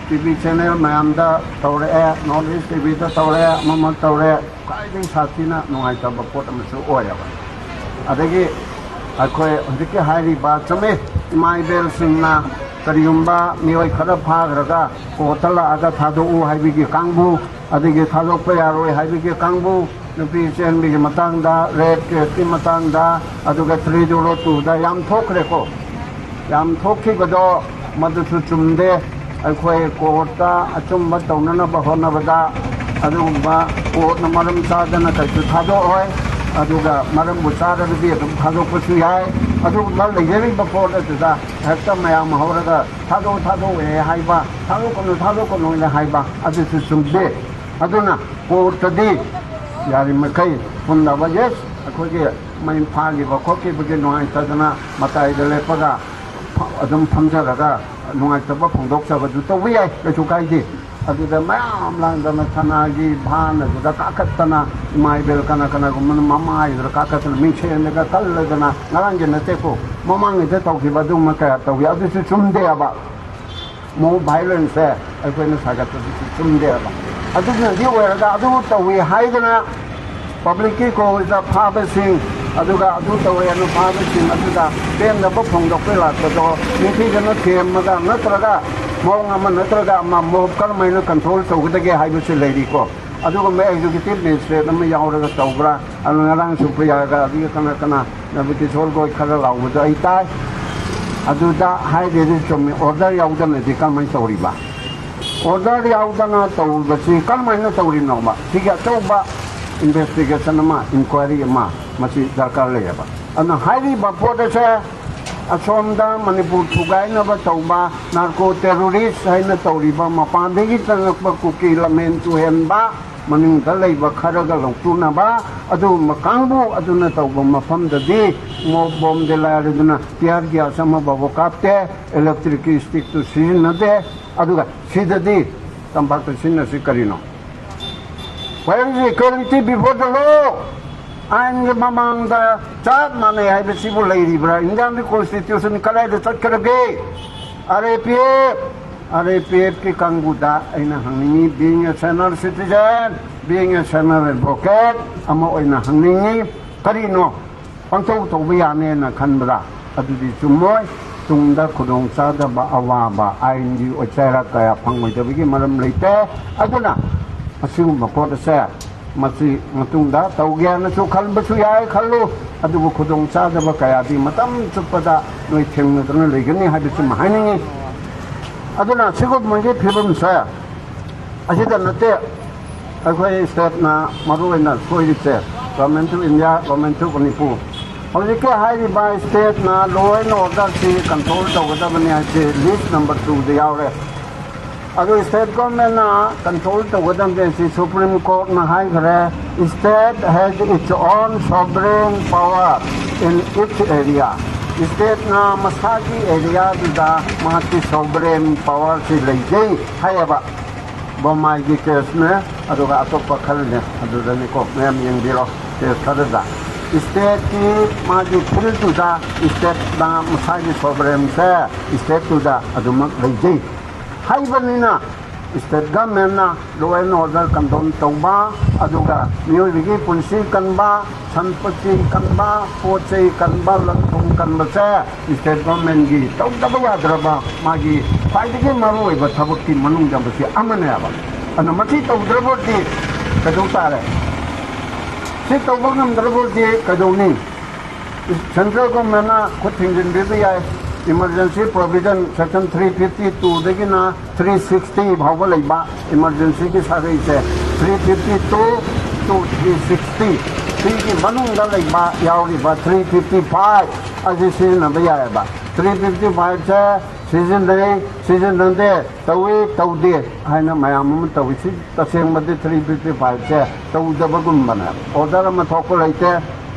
ꯇꯤ ꯚꯤ ꯆꯦꯅꯦꯜ ꯃꯌꯥꯝꯗ ꯇꯧꯔꯛꯑꯦ, ꯅꯣꯔꯠ ꯏꯁ ꯇꯤ ꯚꯤꯗ ꯇꯧꯔꯦ, ꯑꯃꯃ ꯇꯧꯔꯦ꯫ ꯈ꯭ꯋꯥꯏꯗꯒꯤ ꯁꯥꯊꯤꯅ ꯅꯨꯡꯉꯥꯏꯇꯕ ꯄꯣꯠ ꯑꯃꯁꯨ ꯑꯣꯏꯌꯦꯕ꯫ ꯑꯗꯒꯤ ꯑꯩꯈꯣꯏ ꯍꯧꯖꯤꯛꯀꯤ ꯍꯥꯏꯔꯤꯕ, ꯆꯨꯝꯃꯤ, ꯏꯃꯥ ꯏꯕꯦꯜꯁꯤꯡꯅ ꯀꯔꯤꯒꯨꯝꯕ ꯃꯤꯑꯣꯏ ꯈꯔ ꯐꯥꯈ꯭ꯔꯒ ꯀꯣꯔꯠꯇ ꯂꯥꯛꯑꯒ ꯊꯥꯗꯣꯛꯎ ꯍꯥꯏꯕꯒꯤ ꯀꯥꯡꯕꯨ, ꯑꯗꯒꯤ ꯊꯥꯗꯣꯛꯄ ꯌꯥꯔꯣꯏ ꯍꯥꯏꯕꯒꯤ ꯀꯥꯡꯕꯨ, ꯅꯨꯄꯤ ꯆꯦꯟꯕꯒꯤ ꯃꯇꯥꯡꯗ, ꯔꯦꯞ ꯀꯦꯁꯀꯤ ꯃꯇꯥꯡꯗ, ꯑꯗꯨꯒ ꯊ꯭ꯔꯤ ꯖꯤꯔꯣ ꯇꯨꯗ ꯌꯥꯝ ꯊꯣꯛꯈ꯭ꯔꯦꯀꯣ꯫ ꯌꯥꯝ ꯊꯣꯛꯈꯤꯕꯗꯣ ꯃꯗꯨꯁꯨ ꯆꯨꯝꯗꯦ꯫ ꯑꯩꯈꯣꯏ ꯀꯣꯔꯠꯇ ꯑꯆꯨꯝꯕ ꯇꯧꯅꯅꯕ ꯍꯣꯠꯅꯕꯗ ꯑꯗꯨꯒꯨꯝꯕ ꯀꯣꯔꯠꯅ ꯃꯔꯝ ꯆꯥꯗꯅ ꯀꯩꯁꯨ ꯊꯥꯗꯣꯛꯑꯣꯏ꯫ ꯑꯗꯨꯒ ꯃꯔꯝꯕꯨ ꯆꯥꯔꯒꯗꯤ ꯑꯗꯨꯝ ꯊꯥꯗꯣꯛꯄꯁꯨ ꯌꯥꯏ꯫ ꯑꯗꯨꯒꯨꯝꯕ ꯂꯩꯖꯔꯤꯕ ꯄꯣꯠ ꯑꯗꯨꯗ ꯍꯦꯛꯇ ꯃꯌꯥꯝ ꯍꯧꯔꯒ ꯊꯥꯗꯣꯛ, ꯊꯥꯗꯣꯛꯑꯦ ꯍꯥꯏꯕ, ꯊꯥꯗꯣꯛꯀꯅꯨ, ꯊꯥꯗꯣꯛꯀꯅꯨꯅ ꯍꯥꯏꯕ ꯑꯗꯨꯁꯨ ꯆꯨꯝꯗꯦ꯫ ꯑꯗꯨꯅ ꯀꯣꯔꯠꯇꯗꯤ ꯌꯥꯔꯤꯃꯈꯩ ꯄꯨꯟꯅꯕ, ꯌꯦꯁ, ꯑꯩꯈꯣꯏꯒꯤ ꯃꯩ ꯐꯥꯈꯤꯕ ꯈꯣꯠꯈꯤꯕꯒꯤ ꯅꯨꯡꯉꯥꯏꯇꯗꯅ ꯃꯇꯥꯏꯗ ꯂꯦꯞꯄꯒ ꯑꯗꯨꯝ ꯐꯝꯖꯔꯒ ꯅꯨꯡꯉꯥꯏꯇꯕ ꯐꯣꯡꯗꯣꯛꯆꯕꯗꯨ ꯇꯧꯕ ꯌꯥꯏ, ꯀꯩꯁꯨ ꯀꯥꯏꯗꯦ꯫ ꯑꯗꯨꯗ ꯃꯌꯥꯝ ꯂꯥꯡꯗꯅ ꯁꯅꯥꯒꯤ ꯚꯥꯟ ꯑꯗꯨꯗ ꯀꯥꯈꯠꯇꯅ, ꯏꯃꯥ ꯏꯕꯦꯜ ꯀꯅꯥ ꯀꯅꯥꯒꯨꯝꯕꯅ ꯃꯃꯥꯏꯗꯨꯗ ꯀꯥꯈꯠꯇꯅ ꯃꯤꯡꯁꯦꯟꯗꯒ ꯀꯜꯂꯗꯅ, ꯉꯔꯥꯡꯒꯤ ꯅꯠꯇꯦꯀꯣ, ꯃꯃꯥꯡꯒꯤꯗ ꯇꯧꯈꯤꯕ ꯑꯗꯨꯒꯨꯝꯕ ꯀꯌꯥ ꯇꯧꯈꯤ꯫ ꯑꯗꯨꯁꯨ ꯆꯨꯝꯗꯦꯕ꯫ ꯃꯣꯕ ꯚꯥꯏꯂꯦꯟꯁꯁꯦ ꯑꯩꯈꯣꯏꯅ ꯁꯥꯒꯠꯄꯗꯨꯁꯨ ꯆꯨꯝꯗꯦꯕ꯫ ꯑꯗꯨꯅꯗꯤ ꯑꯣꯏꯔꯒ ꯑꯗꯨ ꯇꯧꯏ ꯍꯥꯏꯗꯅ ꯄꯕ꯭ꯂꯤꯛꯀꯤ ꯀꯣꯜꯗ ꯐꯥꯕꯁꯤꯡ, ꯑꯗꯨꯒ ꯑꯗꯨ ꯇꯧꯔꯦꯅ ꯐꯥꯕꯁꯤꯡ ꯑꯗꯨꯗ ꯄꯦꯟꯗꯕ ꯐꯣꯡꯗꯣꯛꯄ ꯂꯥꯛꯄꯗꯣ ꯅꯤꯡꯊꯤꯖꯅ ꯊꯦꯝꯃꯒ ꯅꯠꯇ꯭ꯔꯒ ꯃꯑꯣꯡ ꯑꯃ ꯅꯠꯇ꯭ꯔꯒ ꯑꯃ ꯃꯣꯕ ꯀꯔꯝꯍꯥꯏꯅ ꯀꯟꯇ꯭ꯔꯣꯜ ꯇꯧꯒꯗꯒꯦ ꯍꯥꯏꯕꯁꯤ ꯂꯩꯔꯤꯀꯣ꯫ ꯑꯗꯨꯒꯨꯝꯕ ꯑꯦꯛꯖꯤꯀ꯭ꯌꯨꯇꯤꯚ ꯃꯦꯖꯤꯁꯇ꯭ꯔꯦꯠ ꯑꯃ ꯌꯥꯎꯔꯒ ꯇꯧꯕ꯭ꯔꯥ? ꯑꯗꯨ ꯉꯔꯥꯡ ꯁꯨꯝ ꯄ꯭ꯔꯤꯌꯥꯒ ꯑꯗꯨꯒ ꯀꯅꯥ ꯀꯅꯥ ꯅꯕꯤꯀꯤꯁꯣꯔ ꯒꯣꯏ ꯈꯔ ꯂꯥꯎꯕꯗꯣ ꯑꯩ ꯇꯥꯏ꯫ ꯑꯗꯨꯗ ꯍꯥꯏꯔꯦꯗꯤ ꯆꯨꯝꯃꯤ, ꯑꯣꯔꯗꯔ ꯌꯥꯎꯗꯅꯗꯤ ꯀꯔꯝꯍꯥꯏꯅ ꯇꯧꯔꯤꯕ? ꯑꯣꯔꯗꯔ ꯌꯥꯎꯗꯅ ꯇꯧꯔꯤꯕꯁꯤ ꯀꯔꯝꯍꯥꯏꯅ ꯇꯧꯔꯤꯅꯣꯕ? ꯁꯤꯒꯤ ꯑꯆꯧꯕ ꯏꯟꯚꯦꯁꯇꯤꯒꯦꯁꯟ ꯑꯃ, ꯏꯟꯀ꯭ꯋꯥꯏꯔꯤ ꯑꯃ ꯃꯁꯤ ꯗꯔꯀꯥꯔ ꯂꯩꯌꯦꯕ꯫ ꯑꯗꯨꯅ ꯍꯥꯏꯔꯤꯕ ꯄꯣꯠ ꯑꯁꯦ ꯑꯁꯣꯝꯗ ꯃꯅꯤꯄꯨꯔ ꯊꯨꯒꯥꯏꯅꯕ ꯇꯧꯕ, ꯅꯥꯔꯀꯣ ꯇꯦꯔꯣꯔꯤꯁ ꯍꯥꯏꯅ ꯇꯧꯔꯤꯕ, ꯃꯄꯥꯟꯗꯒꯤ ꯆꯪꯂꯛꯄ ꯀꯨꯀꯤ ꯂꯝꯍꯦꯟ ꯇꯨꯍꯦꯟꯕ, ꯃꯅꯨꯡꯗ ꯂꯩꯕ ꯈꯔꯒ ꯂꯧꯊꯣꯛꯅꯕ, ꯑꯗꯨꯒꯨꯝꯕ ꯀꯥꯡꯕꯨ ꯑꯗꯨꯅ ꯇꯧꯕ ꯃꯐꯝꯗꯗꯤ ꯃꯣꯞ ꯕꯣꯝ ꯗꯦꯂꯥꯏꯔꯗꯨꯅ ꯇꯤꯌꯥꯔ ꯒ꯭ꯌꯥꯁ ꯑꯃꯐꯥꯎꯕ ꯀꯥꯞꯇꯦ, ꯏꯂꯦꯛꯇ꯭ꯔꯤꯛꯀꯤ ꯏꯁꯇꯤꯛꯇꯨ ꯁꯤꯖꯤꯟꯅꯗꯦ꯫ ꯑꯗꯨꯒ ꯁꯤꯗꯗꯤ ꯇꯝꯄꯥꯛꯇ ꯁꯤꯖꯤꯟꯅꯁꯤ ꯀꯔꯤꯅꯣ? Where is equality before the law? ꯑꯥꯏꯟꯒꯤ ꯃꯃꯥꯡꯗ ꯆꯞ ꯃꯥꯟꯅꯩ ꯍꯥꯏꯕꯁꯤꯕꯨ ꯂꯩꯔꯤꯕ꯭ꯔꯥ? ꯏꯟꯗꯤꯌꯥꯒꯤ ꯀꯣꯟꯁꯇꯤꯇ꯭ꯌꯨꯁꯟ ꯀꯗꯥꯏꯗ ꯆꯠꯈ꯭ꯔꯒꯦ? R A P F, R A P ꯑꯦꯐꯀꯤ ꯀꯥꯡꯕꯨꯗ ꯑꯩꯅ ꯍꯪꯅꯤꯡꯉꯤ, being a senior citizen, being a senior advocate ꯑꯃ ꯑꯣꯏꯅ ꯍꯪꯅꯤꯡꯉꯤ, ꯀꯔꯤꯅꯣ ꯄꯪꯇꯧ ꯇꯧꯕ ꯌꯥꯅꯦꯅ ꯈꯟꯕ꯭ꯔꯥ? ꯑꯗꯨꯗꯤ ꯆꯨꯝꯃꯣꯏ꯫ ꯇꯨꯡꯗ ꯈꯨꯗꯣꯡꯆꯥꯗꯕ, ꯑꯋꯥꯕ, ꯑꯥꯏꯟꯒꯤ ꯑꯣꯏ ꯆꯩꯔꯥꯛ ꯀꯌꯥ ꯐꯪꯉꯣꯏꯗꯕꯒꯤ ꯃꯔꯝ ꯂꯩꯇꯦ꯫ ꯑꯗꯨꯅ ꯑꯁꯤꯒꯨꯝꯕ ꯄꯣꯠ ꯑꯁꯦ ꯃꯁꯤ ꯃꯇꯨꯡꯗ ꯇꯧꯒꯦꯅꯁꯨ ꯈꯟꯕꯁꯨ ꯌꯥꯏ, ꯈꯜꯂꯨ꯫ ꯑꯗꯨꯕꯨ ꯈꯨꯗꯣꯡꯆꯥꯗꯕ ꯀꯌꯥꯗꯤ ꯃꯇꯝ ꯆꯨꯞꯄꯗ ꯅꯣꯏ ꯊꯦꯡꯅꯗꯨꯅ ꯂꯩꯒꯅꯤ ꯍꯥꯏꯕꯁꯤꯃ ꯍꯥꯏꯅꯤꯡꯉꯤ꯫ ꯑꯗꯨꯅ ꯁꯤꯒꯨꯝꯕꯒꯤ ꯐꯤꯕꯝꯁꯦ ꯑꯁꯤꯗ ꯅꯠꯇꯦ ꯑꯩꯈꯣꯏ ꯁ꯭ꯇꯦꯠꯅ ꯃꯔꯨ ꯑꯣꯏꯅ ꯁꯣꯏꯔꯤꯁꯦ, Government of India, Government of Manipur. ꯍꯧꯖꯤꯛꯀꯤ ꯍꯥꯏꯔꯤꯕ ꯁ꯭ꯇꯦꯠꯅ law and order ꯁꯤ control ꯇꯧꯒꯗꯕꯅꯤ ꯍꯥꯏꯁꯦ list number two ꯗ ꯌꯥꯎꯔꯦ꯫ ꯑꯗꯨ ꯁ꯭ꯇꯦꯠ ꯒꯣꯔꯃꯦꯟꯅ ꯀꯟꯇ꯭ꯔꯣꯜ ꯇꯧꯒꯗꯕꯅꯦ ꯁꯤ ꯁꯨꯄ꯭ꯔꯤꯝ ꯀꯣꯔꯠꯅ ꯍꯥꯏꯈ꯭ꯔꯦ꯫ State has its own sovereign power in its area. ꯁ꯭ꯇꯦꯠꯅ ꯃꯁꯥꯒꯤ ꯑꯦꯔꯤꯌꯥꯗꯨꯗ ꯃꯍꯥꯛꯀꯤ ꯁꯣꯚꯔꯦꯟ ꯄꯋꯥꯔꯁꯤ ꯂꯩꯖꯩ ꯍꯥꯏꯌꯦꯕ꯫ ꯕꯣꯃꯥꯏꯒꯤ ꯀꯦꯁꯅꯦ, ꯑꯗꯨꯒ ꯑꯇꯣꯞꯄ ꯈꯔꯅꯦ, ꯑꯗꯨꯗꯅꯤꯀꯣ ꯃꯌꯥꯝ ꯌꯦꯡꯕꯤꯔꯣ꯫ ꯀꯦꯁ ꯈꯔꯗ ꯁ꯭ꯇꯦꯠꯀꯤ ꯃꯥꯒꯤ ꯐꯤꯜꯗꯨꯗ ꯁ꯭ꯇꯦꯠꯅ ꯃꯁꯥꯒꯤ ꯁꯣꯚꯔꯦꯟꯁꯦ ꯁ꯭ꯇꯦꯠꯇꯨꯗ ꯑꯗꯨꯃꯛ ꯂꯩꯖꯩ ꯍꯥꯏꯕꯅꯤꯅ, ꯁ꯭ꯇꯦꯠ ꯒꯚꯔꯟꯃꯦꯟꯠꯅ law and order ꯀꯟꯇ꯭ꯔꯣꯜ ꯇꯧꯕ, ꯑꯗꯨꯒ ꯃꯤꯑꯣꯏꯕꯒꯤ ꯄꯨꯟꯁꯤ ꯀꯟꯕ, ꯁꯟꯄꯇꯤ ꯀꯟꯕ, ꯄꯣꯠ ꯆꯩ ꯀꯟꯕ, ꯂꯟ ꯊꯨꯝ ꯀꯟꯕꯁꯦ ꯁ꯭ꯇꯦꯠ ꯒꯚꯔꯟꯃꯦꯟꯠꯀꯤ ꯇꯧꯗꯕ ꯌꯥꯗ꯭ꯔꯕ ꯃꯥꯒꯤ ꯈ꯭ꯋꯥꯏꯗꯒꯤ ꯃꯔꯨꯑꯣꯏꯕ ꯊꯕꯛꯀꯤ ꯃꯅꯨꯡꯗ ꯃꯁꯤ ꯑꯃꯅꯦꯕ꯫ ꯑꯗꯨꯅ ꯃꯁꯤ ꯇꯧꯗ꯭ꯔꯕꯗꯤ ꯀꯩꯗꯧ ꯇꯥꯔꯦ? ꯁꯤ ꯇꯧꯕ ꯉꯝꯗ꯭ꯔꯕꯗꯤ ꯀꯩꯗꯧꯅꯤ? ꯁꯦꯟꯇ꯭ꯔꯦꯜ ꯒꯚꯔꯟꯃꯦꯟꯠꯅ ꯈꯨꯠ ꯊꯤꯡꯖꯤꯟꯕꯤꯕ ꯌꯥꯏ꯫ Emergency Provision Section three fifty two ꯗꯒꯤꯅ three sixty ꯐꯥꯎꯕ ꯂꯩꯕ emergencyꯒꯤ ꯁꯥꯒꯩꯁꯦ, three fifty two to three sixty, ꯁꯤꯒꯤ ꯃꯅꯨꯡꯗ ꯂꯩꯕ ꯌꯥꯎꯔꯤꯕ three fifty five ꯑꯁꯤ ꯁꯤꯖꯤꯟꯅꯕ ꯌꯥꯏꯑꯕ꯫ Three fifty five ꯁꯦ ꯁꯤꯖꯤꯟꯅꯩ, ꯁꯤꯖꯤꯟꯅꯗꯦ, ꯇꯧꯏ, ꯇꯧꯗꯦ ꯍꯥꯏꯅ ꯃꯌꯥꯝ ꯑꯃ ꯇꯧꯏ꯫ ꯁꯤ ꯇꯁꯦꯡꯕꯗꯤ three fifty five ꯁꯦ ꯇꯧꯗꯕꯒꯨꯝꯕꯅꯦ꯫ Order ꯑꯃ ꯊꯣꯛꯄ ꯂꯩꯇꯦ꯫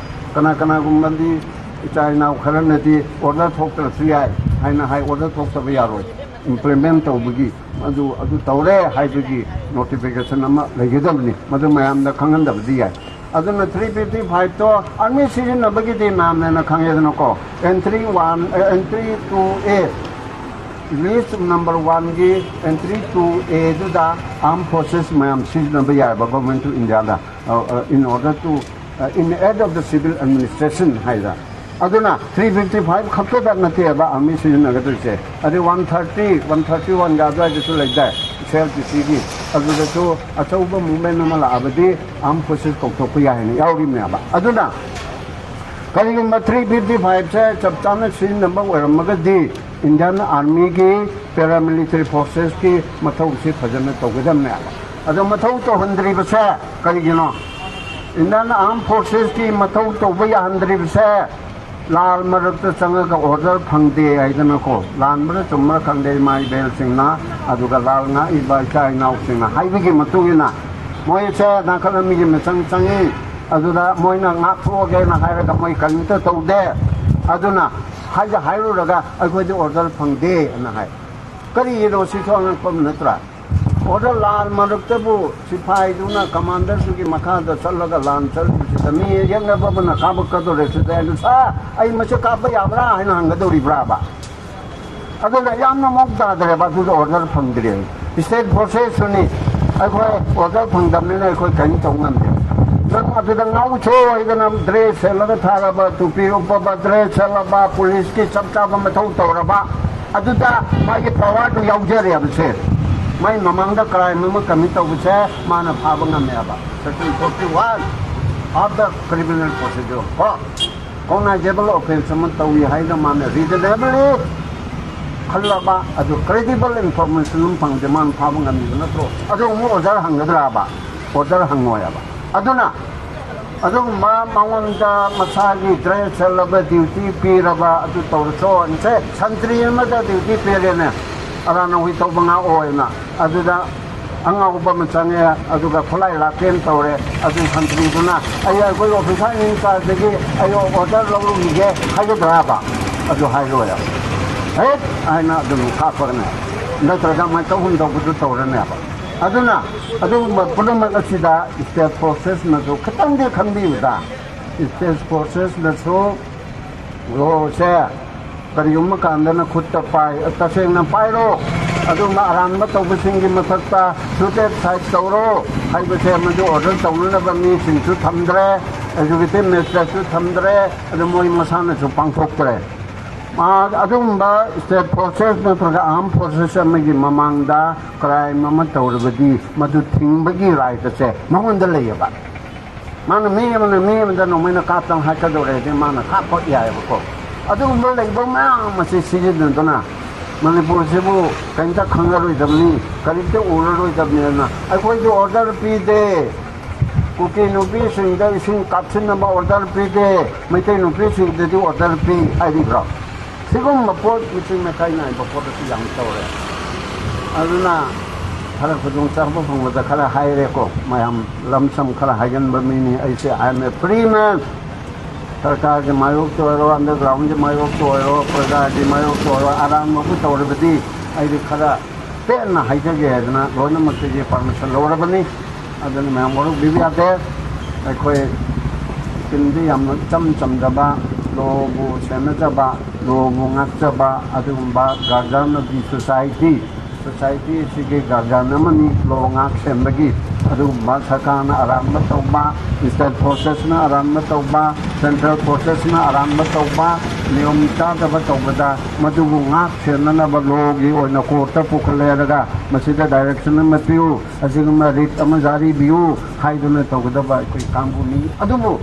ꯀꯅꯥ ꯀꯅꯥꯒꯨꯝꯕꯗꯤ, ꯏꯆꯥ ꯏꯅꯥꯎ ꯈꯔꯅꯗꯤ order ꯊꯣꯛꯇ꯭ꯔꯁꯨ ꯌꯥꯏ ꯍꯥꯏꯅ ꯍꯥꯏ꯫ Order ꯊꯣꯛꯇꯕ ꯌꯥꯔꯣꯏ꯫ Implement ꯇꯧꯕꯒꯤ ꯑꯗꯨ, ꯑꯗꯨ ꯇꯧꯔꯦ ꯍꯥꯏꯕꯒꯤ notification ꯑꯃ ꯂꯩꯒꯗꯕꯅꯤ꯫ ꯃꯗꯨ ꯃꯌꯥꯝꯗ ꯈꯪꯍꯟꯗꯕꯗꯤ ꯌꯥꯏ꯫ ꯑꯗꯨꯅ three fifty five ꯇꯣ army ꯁꯤꯖꯤꯟꯅꯕꯒꯤꯗꯤ ꯃꯌꯥꯝꯅ ꯈꯪꯉꯦꯗꯅꯀꯣ꯫ Entry one, entry two A, list number one ꯒꯤ entry two A ꯗꯨꯗ armed forces ꯃꯌꯥꯝ ꯁꯤꯖꯤꯟꯅꯕ ꯌꯥꯏꯕ, Government of India the, in order to, in aid of the civil administration ꯍꯥꯏꯗ꯫ ꯑꯗꯨꯅ three fifty five ꯈꯛꯇꯗ ꯅꯠꯇꯦꯕ army ꯁꯤꯖꯤꯟꯅꯒꯗꯣꯏꯁꯦ꯫ ꯑꯗꯩ one thirty, one thirty one ꯒ ꯑꯗꯨꯋꯥꯏꯗꯁꯨ ꯂꯩꯗꯥꯏ, C L T C ꯒꯤ꯫ ꯑꯗꯨꯗꯁꯨ ꯑꯆꯧꯕ movement ꯑꯃ ꯂꯥꯛꯑꯕꯗꯤ armed forces ꯀꯧꯊꯣꯛꯄ ꯌꯥꯏ ꯍꯥꯏꯅ ꯌꯥꯎꯔꯤꯕꯅꯦꯕ꯫ ꯑꯗꯨꯅ ꯀꯔꯤꯒꯨꯝꯕ three fifty five ꯁꯦ ꯆꯞ ꯆꯥꯅ ꯁꯤꯖꯤꯟꯅꯕ ꯑꯣꯏꯔꯝꯃꯒꯗꯤ Indian Army ꯒꯤ paramilitary forces ꯀꯤ ꯃꯊꯧꯁꯤ ꯐꯖꯅ ꯇꯧꯒꯗꯕꯅꯦꯕ꯫ ꯑꯗꯣ ꯃꯊꯧ ꯇꯧꯍꯟꯗ꯭ꯔꯤꯕꯁꯦ ꯀꯔꯤꯒꯤꯅꯣ? Indian Armed Forces ꯀꯤ ꯃꯊꯧ ꯇꯧꯕ ꯌꯥꯍꯟꯗ꯭ꯔꯤꯕꯁꯦ ꯂꯥꯜ ꯃꯔꯛꯇ ꯆꯪꯉꯒ order ꯐꯪꯗꯦ ꯍꯥꯏꯗꯅꯀꯣ, ꯂꯥꯟꯕ꯭ꯔꯥ ꯆꯨꯝꯕ꯭ꯔꯥ ꯈꯪꯗꯦ, ꯏꯃꯥ ꯏꯕꯦꯜꯁꯤꯡꯅ ꯑꯗꯨꯒ ꯂꯥꯜ ꯉꯥꯛꯏꯕ ꯏꯆꯥ ꯏꯅꯥꯎꯁꯤꯡꯅ ꯍꯥꯏꯕꯒꯤ ꯃꯇꯨꯡ ꯏꯟꯅ ꯃꯣꯏꯁꯦ ꯅꯥꯀꯜ ꯑꯃꯒꯤ ꯃꯤꯆꯪ ꯆꯪꯉꯤ꯫ ꯑꯗꯨꯗ ꯃꯣꯏꯅ ꯉꯥꯛꯊꯣꯛꯑꯒꯦꯅ ꯍꯥꯏꯔꯒ ꯃꯣꯏ ꯀꯔꯤꯝꯇ ꯇꯧꯗꯦ꯫ ꯑꯗꯨꯅ ꯍꯥꯏꯗ ꯍꯥꯏꯔꯨꯔꯒ ꯑꯩꯈꯣꯏꯗꯤ order ꯐꯪꯗꯦ ꯑꯅ ꯍꯥꯏ꯫ ꯀꯔꯤꯒꯤꯅꯣ ꯁꯤꯁꯨ ꯑꯉꯛꯄ ꯑꯃ ꯅꯠꯇ꯭ꯔꯥ? Order ꯂꯥꯟ ꯃꯔꯛꯇꯕꯨ ꯁꯤꯐꯥꯏꯗꯨꯅ commander ꯗꯨꯒꯤ ꯃꯈꯥꯗ ꯆꯠꯂꯒ ꯂꯥꯟ ꯆꯠꯂꯤꯕꯁꯤꯗ ꯃꯤ ꯌꯦꯛꯅꯕ ꯑꯃꯅ ꯀꯥꯞꯄꯛꯀꯗꯧꯔꯦ ꯁꯤꯗ ꯑꯩꯅ, "ꯁꯥꯔ, ꯑꯩ ꯃꯁꯤ ꯀꯥꯞꯄ ꯌꯥꯕ꯭ꯔꯥ?" ꯍꯥꯏꯅ ꯍꯪꯒꯗꯧꯔꯤꯕ꯭ꯔꯥꯕ? ꯑꯗꯨꯅ ꯌꯥꯝꯅ ꯃꯑꯣꯡ ꯇꯥꯗ꯭ꯔꯦꯕ, ꯑꯗꯨꯗ order ꯐꯪꯗ꯭ꯔꯦ꯫ State forces ꯁꯨꯅꯤ, ꯑꯩꯈꯣꯏ order ꯐꯪꯗꯕꯅꯤꯅ ꯑꯩꯈꯣꯏ ꯀꯔꯤꯝ ꯇꯧ ꯉꯝꯗꯦ꯫ ꯅꯪ ꯑꯗꯨꯗ ꯉꯥꯎꯊꯣꯛ ꯍꯥꯏꯗꯅ dress ꯁꯦꯠꯂꯒ ꯊꯥꯔꯕ, ꯇꯨꯄꯤ ꯎꯞꯄꯕ, dress ꯁꯦꯠꯂꯕ, police ꯀꯤ ꯆꯞ ꯆꯥꯕ ꯃꯊꯧ ꯇꯧꯔꯕ, ꯑꯗꯨꯗ ꯃꯥꯒꯤ power ꯗꯨ ꯌꯥꯎꯖꯔꯦꯕꯁꯦ꯫ ꯃꯥꯏ ꯃꯃꯥꯡꯗ crime ꯑꯃ commit ꯇꯧꯕꯁꯦ ꯃꯥꯅ ꯐꯥꯕ ꯉꯝꯃꯦꯕ꯫ Section forty one of the Criminal Procedure ꯀꯣ꯫ ꯔꯤꯀꯣꯛꯅꯥꯏꯖꯦꯕꯜ ꯑꯣꯐꯦꯟꯁ ꯑꯃ ꯇꯧꯏ ꯍꯥꯏꯅ ꯃꯥꯅ ꯔꯤꯖꯅꯦꯕꯂꯤ ꯈꯜꯂꯕ, ꯑꯗꯨ ꯀ꯭ꯔꯦꯗꯤꯕꯜ ꯏꯟꯐꯣꯔꯃꯦꯁꯟ ꯑꯃ ꯐꯪꯗꯦ, ꯃꯥꯅ ꯐꯥꯕ ꯉꯝꯃꯤꯕ ꯅꯠꯇ꯭ꯔꯣ? ꯑꯗꯨ ꯑꯃꯨꯛ ꯑꯣꯔꯗꯔ ꯍꯪꯒꯗ꯭ꯔꯥꯕ? ꯑꯣꯔꯗꯔ ꯍꯪꯉꯣꯏꯕ꯫ ꯑꯗꯨꯅ ꯑꯗꯨꯒꯨꯝꯕ ꯃꯉꯣꯟꯗ ꯃꯁꯥꯒꯤ ꯗ꯭ꯔꯦꯁ ꯁꯦꯠꯂꯕ, ꯗ꯭ꯌꯨꯇꯤ ꯄꯤꯔꯕ, ꯑꯗꯨ ꯇꯧꯔꯁꯨ, ꯁꯦ, ꯁꯟꯇ꯭ꯔꯤ ꯑꯃꯗ ꯗ꯭ꯌꯨꯇꯤ ꯄꯤꯔꯦꯅꯦ, ꯑꯔꯥ ꯅꯧꯍꯤ ꯇꯧꯕ ꯉꯥꯛꯑꯣꯅ꯫ ꯑꯗꯨꯗ ꯑꯉꯥꯎꯕ ꯑꯃ ꯆꯪꯉꯦ, ꯑꯗꯨꯒ ꯈꯨꯠꯂꯥꯏ ꯂꯥꯛꯀꯦꯅ ꯇꯧꯔꯦ꯫ ꯑꯗꯨ ꯁꯟꯇ꯭ꯔꯤꯗꯨꯅ, "ꯑꯩ, ꯑꯩꯈꯣꯏ ꯑꯣꯐꯤꯁꯥꯔ ꯏꯟ ꯆꯥꯔꯖꯇꯒꯤ ꯑꯩ ꯑꯣꯔꯗꯔ ꯂꯧꯔꯨꯈꯤꯒꯦ" ꯍꯥꯏꯒꯗ꯭ꯔꯥꯕ? ꯑꯗꯨ ꯍꯥꯏꯔꯣꯏꯕ꯫ ꯍꯦꯛ ꯍꯥꯏꯅ ꯑꯗꯨꯝ ꯀꯥꯞꯄꯒꯅꯦ, ꯅꯠꯇ꯭ꯔꯒ ꯃꯥꯏ ꯇꯧꯐꯝ ꯇꯧꯕꯗꯨ ꯇꯧꯔꯅꯦꯕ꯫ ꯑꯗꯨꯅ ꯑꯗꯨꯒꯨꯝꯕ ꯄꯨꯝꯅꯃꯛ ꯑꯁꯤꯗ ꯁ꯭ꯇꯦꯠ ꯐꯣꯔꯁꯦꯁꯅꯁꯨ ꯈꯤꯇꯪꯗꯤ ꯈꯟꯕꯤꯌꯨꯗ꯫ ꯁ꯭ꯇꯦꯠ ꯐꯣꯔꯁꯦꯁꯅꯁꯨ ꯂꯣꯁꯦ ꯀꯔꯤꯒꯨꯝꯕ ꯀꯥꯟꯗꯅ ꯈꯨꯠꯇ ꯄꯥꯏ, ꯇꯁꯦꯡꯅ ꯄꯥꯏꯔꯣ, ꯑꯗꯨꯒꯨꯝꯕ ꯑꯔꯥꯟꯕ ꯇꯧꯕꯁꯤꯡꯒꯤ ꯃꯊꯛꯇ ꯁꯨꯇꯦꯠ ꯁꯥꯏꯠ ꯇꯧꯔꯣ ꯍꯥꯏꯕꯁꯦ ꯃꯗꯨ ꯑꯣꯔꯗꯔ ꯇꯧꯅꯅꯕ ꯃꯤꯁꯤꯡꯁꯨ ꯊꯝꯗ꯭ꯔꯦ, ꯑꯦꯛꯖꯤꯀ꯭ꯌꯨꯇꯤꯚ ꯃꯦꯖꯤꯁꯇ꯭ꯔꯦꯠꯁꯨ ꯊꯝꯗ꯭ꯔꯦ, ꯑꯗꯨ ꯃꯣꯏ ꯃꯁꯥꯅꯁꯨ ꯄꯥꯡꯊꯣꯛꯇ꯭ꯔꯦ꯫ ꯃꯥ-, ꯑꯗꯨꯒꯨꯝꯕ ꯁ꯭ꯇꯦꯠ ꯐꯣꯔꯁꯦꯁ ꯅꯠꯇ꯭ꯔꯒ ꯑꯥꯔꯝ ꯐꯣꯔꯁꯦꯁ ꯑꯃꯒꯤ ꯃꯃꯥꯡꯗ ꯀ꯭ꯔꯥꯏꯝ ꯑꯃ ꯇꯧꯔꯕꯗꯤ ꯃꯗꯨ ꯊꯤꯡꯕꯒꯤ ꯔꯥꯏꯠ ꯑꯁꯦ ꯃꯉꯣꯟꯗ ꯂꯩꯌꯦꯕ꯫ ꯃꯥꯅ ꯃꯤ ꯑꯃꯅ ꯃꯤ ꯑꯃꯗ ꯅꯣꯡꯃꯩꯅ ꯀꯥꯞꯇꯅ ꯍꯥꯏꯀꯗꯧꯔꯦꯗꯤ ꯃꯥꯅ ꯀꯥꯞꯄ ꯌꯥꯏꯑꯕꯀꯣ꯫ ꯑꯗꯨꯒꯨꯝꯕ ꯂꯩꯕ ꯃꯌꯥꯝ ꯑꯁꯤ ꯁꯤꯖꯤꯟꯅꯗꯨꯅ ꯃꯅꯤꯄꯨꯔꯁꯤꯕꯨ ꯀꯔꯤꯝꯇ ꯈꯪꯉꯔꯣꯏꯗꯕꯅꯤ, ꯀꯔꯤꯝꯇ ꯎꯔꯔꯣꯏꯗꯕꯅꯤꯅ ꯑꯩꯈꯣꯏꯗꯤ ꯑꯣꯔꯗꯔ ꯄꯤꯗꯦ꯫ ꯀꯨꯀꯤ ꯅꯨꯄꯤꯁꯤꯡꯗ ꯏꯁꯤꯡ ꯀꯥꯞꯁꯤꯟꯅꯕ ꯑꯣꯔꯗꯔ ꯄꯤꯗꯦ, ꯃꯩꯇꯩ ꯅꯨꯄꯤꯁꯤꯡꯗꯗꯤ ꯑꯣꯔꯗꯔ ꯄꯤ ꯍꯥꯏꯔꯤꯕ꯭ꯔꯣ? ꯁꯤꯒꯨꯝꯕ ꯄꯣꯠ ꯃꯆꯤꯟ ꯃꯈꯥꯏ ꯅꯥꯏꯕ ꯄꯣꯠ ꯑꯁꯤ ꯌꯥꯝ ꯇꯧꯔꯦ꯫ ꯑꯗꯨꯅ ꯈꯔ ꯈꯨꯗꯣꯡ ꯆꯥꯕ ꯐꯪꯕꯗ ꯈꯔ ꯍꯥꯏꯔꯦꯀꯣ, ꯃꯌꯥꯝ ꯂꯝ ꯁꯝ ꯈꯔ ꯍꯥꯏꯒꯟꯕ ꯃꯤꯅꯤ ꯑꯩꯁꯦ꯫ I am a free man. ꯁꯔꯀꯥꯔꯒꯤ ꯃꯥꯌꯣꯛꯇ ꯑꯣꯏꯔꯣ, ꯑꯟꯗꯔꯒ꯭ꯔꯥꯎꯟꯒꯤ ꯃꯥꯌꯣꯛꯇ ꯑꯣꯏꯔꯣ, ꯄ꯭ꯔꯖꯥꯒꯤ ꯃꯥꯌꯣꯛꯇ ꯑꯣꯏꯔꯣ, ꯑꯔꯥꯟꯕꯕꯨ ꯇꯧꯔꯕꯗꯤ ꯑꯩꯗꯤ ꯈꯔ ꯄꯦꯟꯅ ꯍꯥꯏꯖꯒꯦ ꯍꯥꯏꯗꯅ ꯂꯣꯏꯅꯃꯛꯇꯒꯤ ꯄꯥꯔꯃꯤꯁꯟ ꯂꯧꯔꯕꯅꯤ꯫ ꯑꯗꯨꯅ ꯃꯌꯥꯝ ꯋꯥꯔꯧꯕꯤꯕ ꯌꯥꯗꯦ꯫ ꯑꯩꯈꯣꯏ ꯇꯤꯝꯗꯤ ꯌꯥꯝꯅ ꯏꯆꯝ ꯆꯝꯖꯕ, ꯂꯣꯕꯨ ꯁꯦꯟꯅꯖꯕ, ꯂꯣꯕꯨ ꯉꯥꯛꯆꯕ ꯑꯗꯨꯒꯨꯝꯕ guardian of the society, society ꯑꯁꯤꯒꯤ ꯒꯥꯔꯖꯤꯌꯥꯟ ꯑꯃꯅꯤ꯫ ꯂꯣ ꯉꯥꯛ ꯁꯦꯟꯕꯒꯤ ꯑꯗꯨꯒꯨꯝꯕ ꯁꯔꯀꯥꯔꯅ ꯑꯔꯥꯟꯕ ꯇꯧꯕ, ꯁ꯭ꯇꯦꯠ ꯐꯣꯔꯁꯦꯁꯅ ꯑꯔꯥꯟꯕ ꯇꯧꯕ, ꯁꯦꯟꯇ꯭ꯔꯦꯜ ꯐꯣꯔꯁꯦꯁꯅ ꯑꯔꯥꯟꯕ ꯇꯧꯕ, ꯅꯤꯌꯣꯝ ꯆꯥꯗꯕ ꯇꯧꯕꯗ ꯃꯗꯨꯕꯨ ꯉꯥꯛ ꯁꯦꯟꯅꯅꯕ ꯂꯣꯒꯤ ꯑꯣꯏꯅ ꯀꯣꯔꯠꯇ ꯄꯨꯈꯠꯂꯦ ꯍꯥꯏꯔꯒ ꯃꯁꯤꯗ ꯗꯥꯏꯔꯦꯛꯁꯟ ꯑꯃ ꯄꯤꯌꯨ, ꯑꯁꯤꯒꯨꯝꯕ ꯔꯤꯠ ꯑꯃ ꯖꯥꯔꯤ ꯄꯤꯌꯨ ꯍꯥꯏꯗꯨꯅ ꯇꯧꯒꯗꯕ ꯑꯩꯈꯣꯏ ꯀꯥꯡꯕꯨꯅꯤ꯫ ꯑꯗꯨꯕꯨ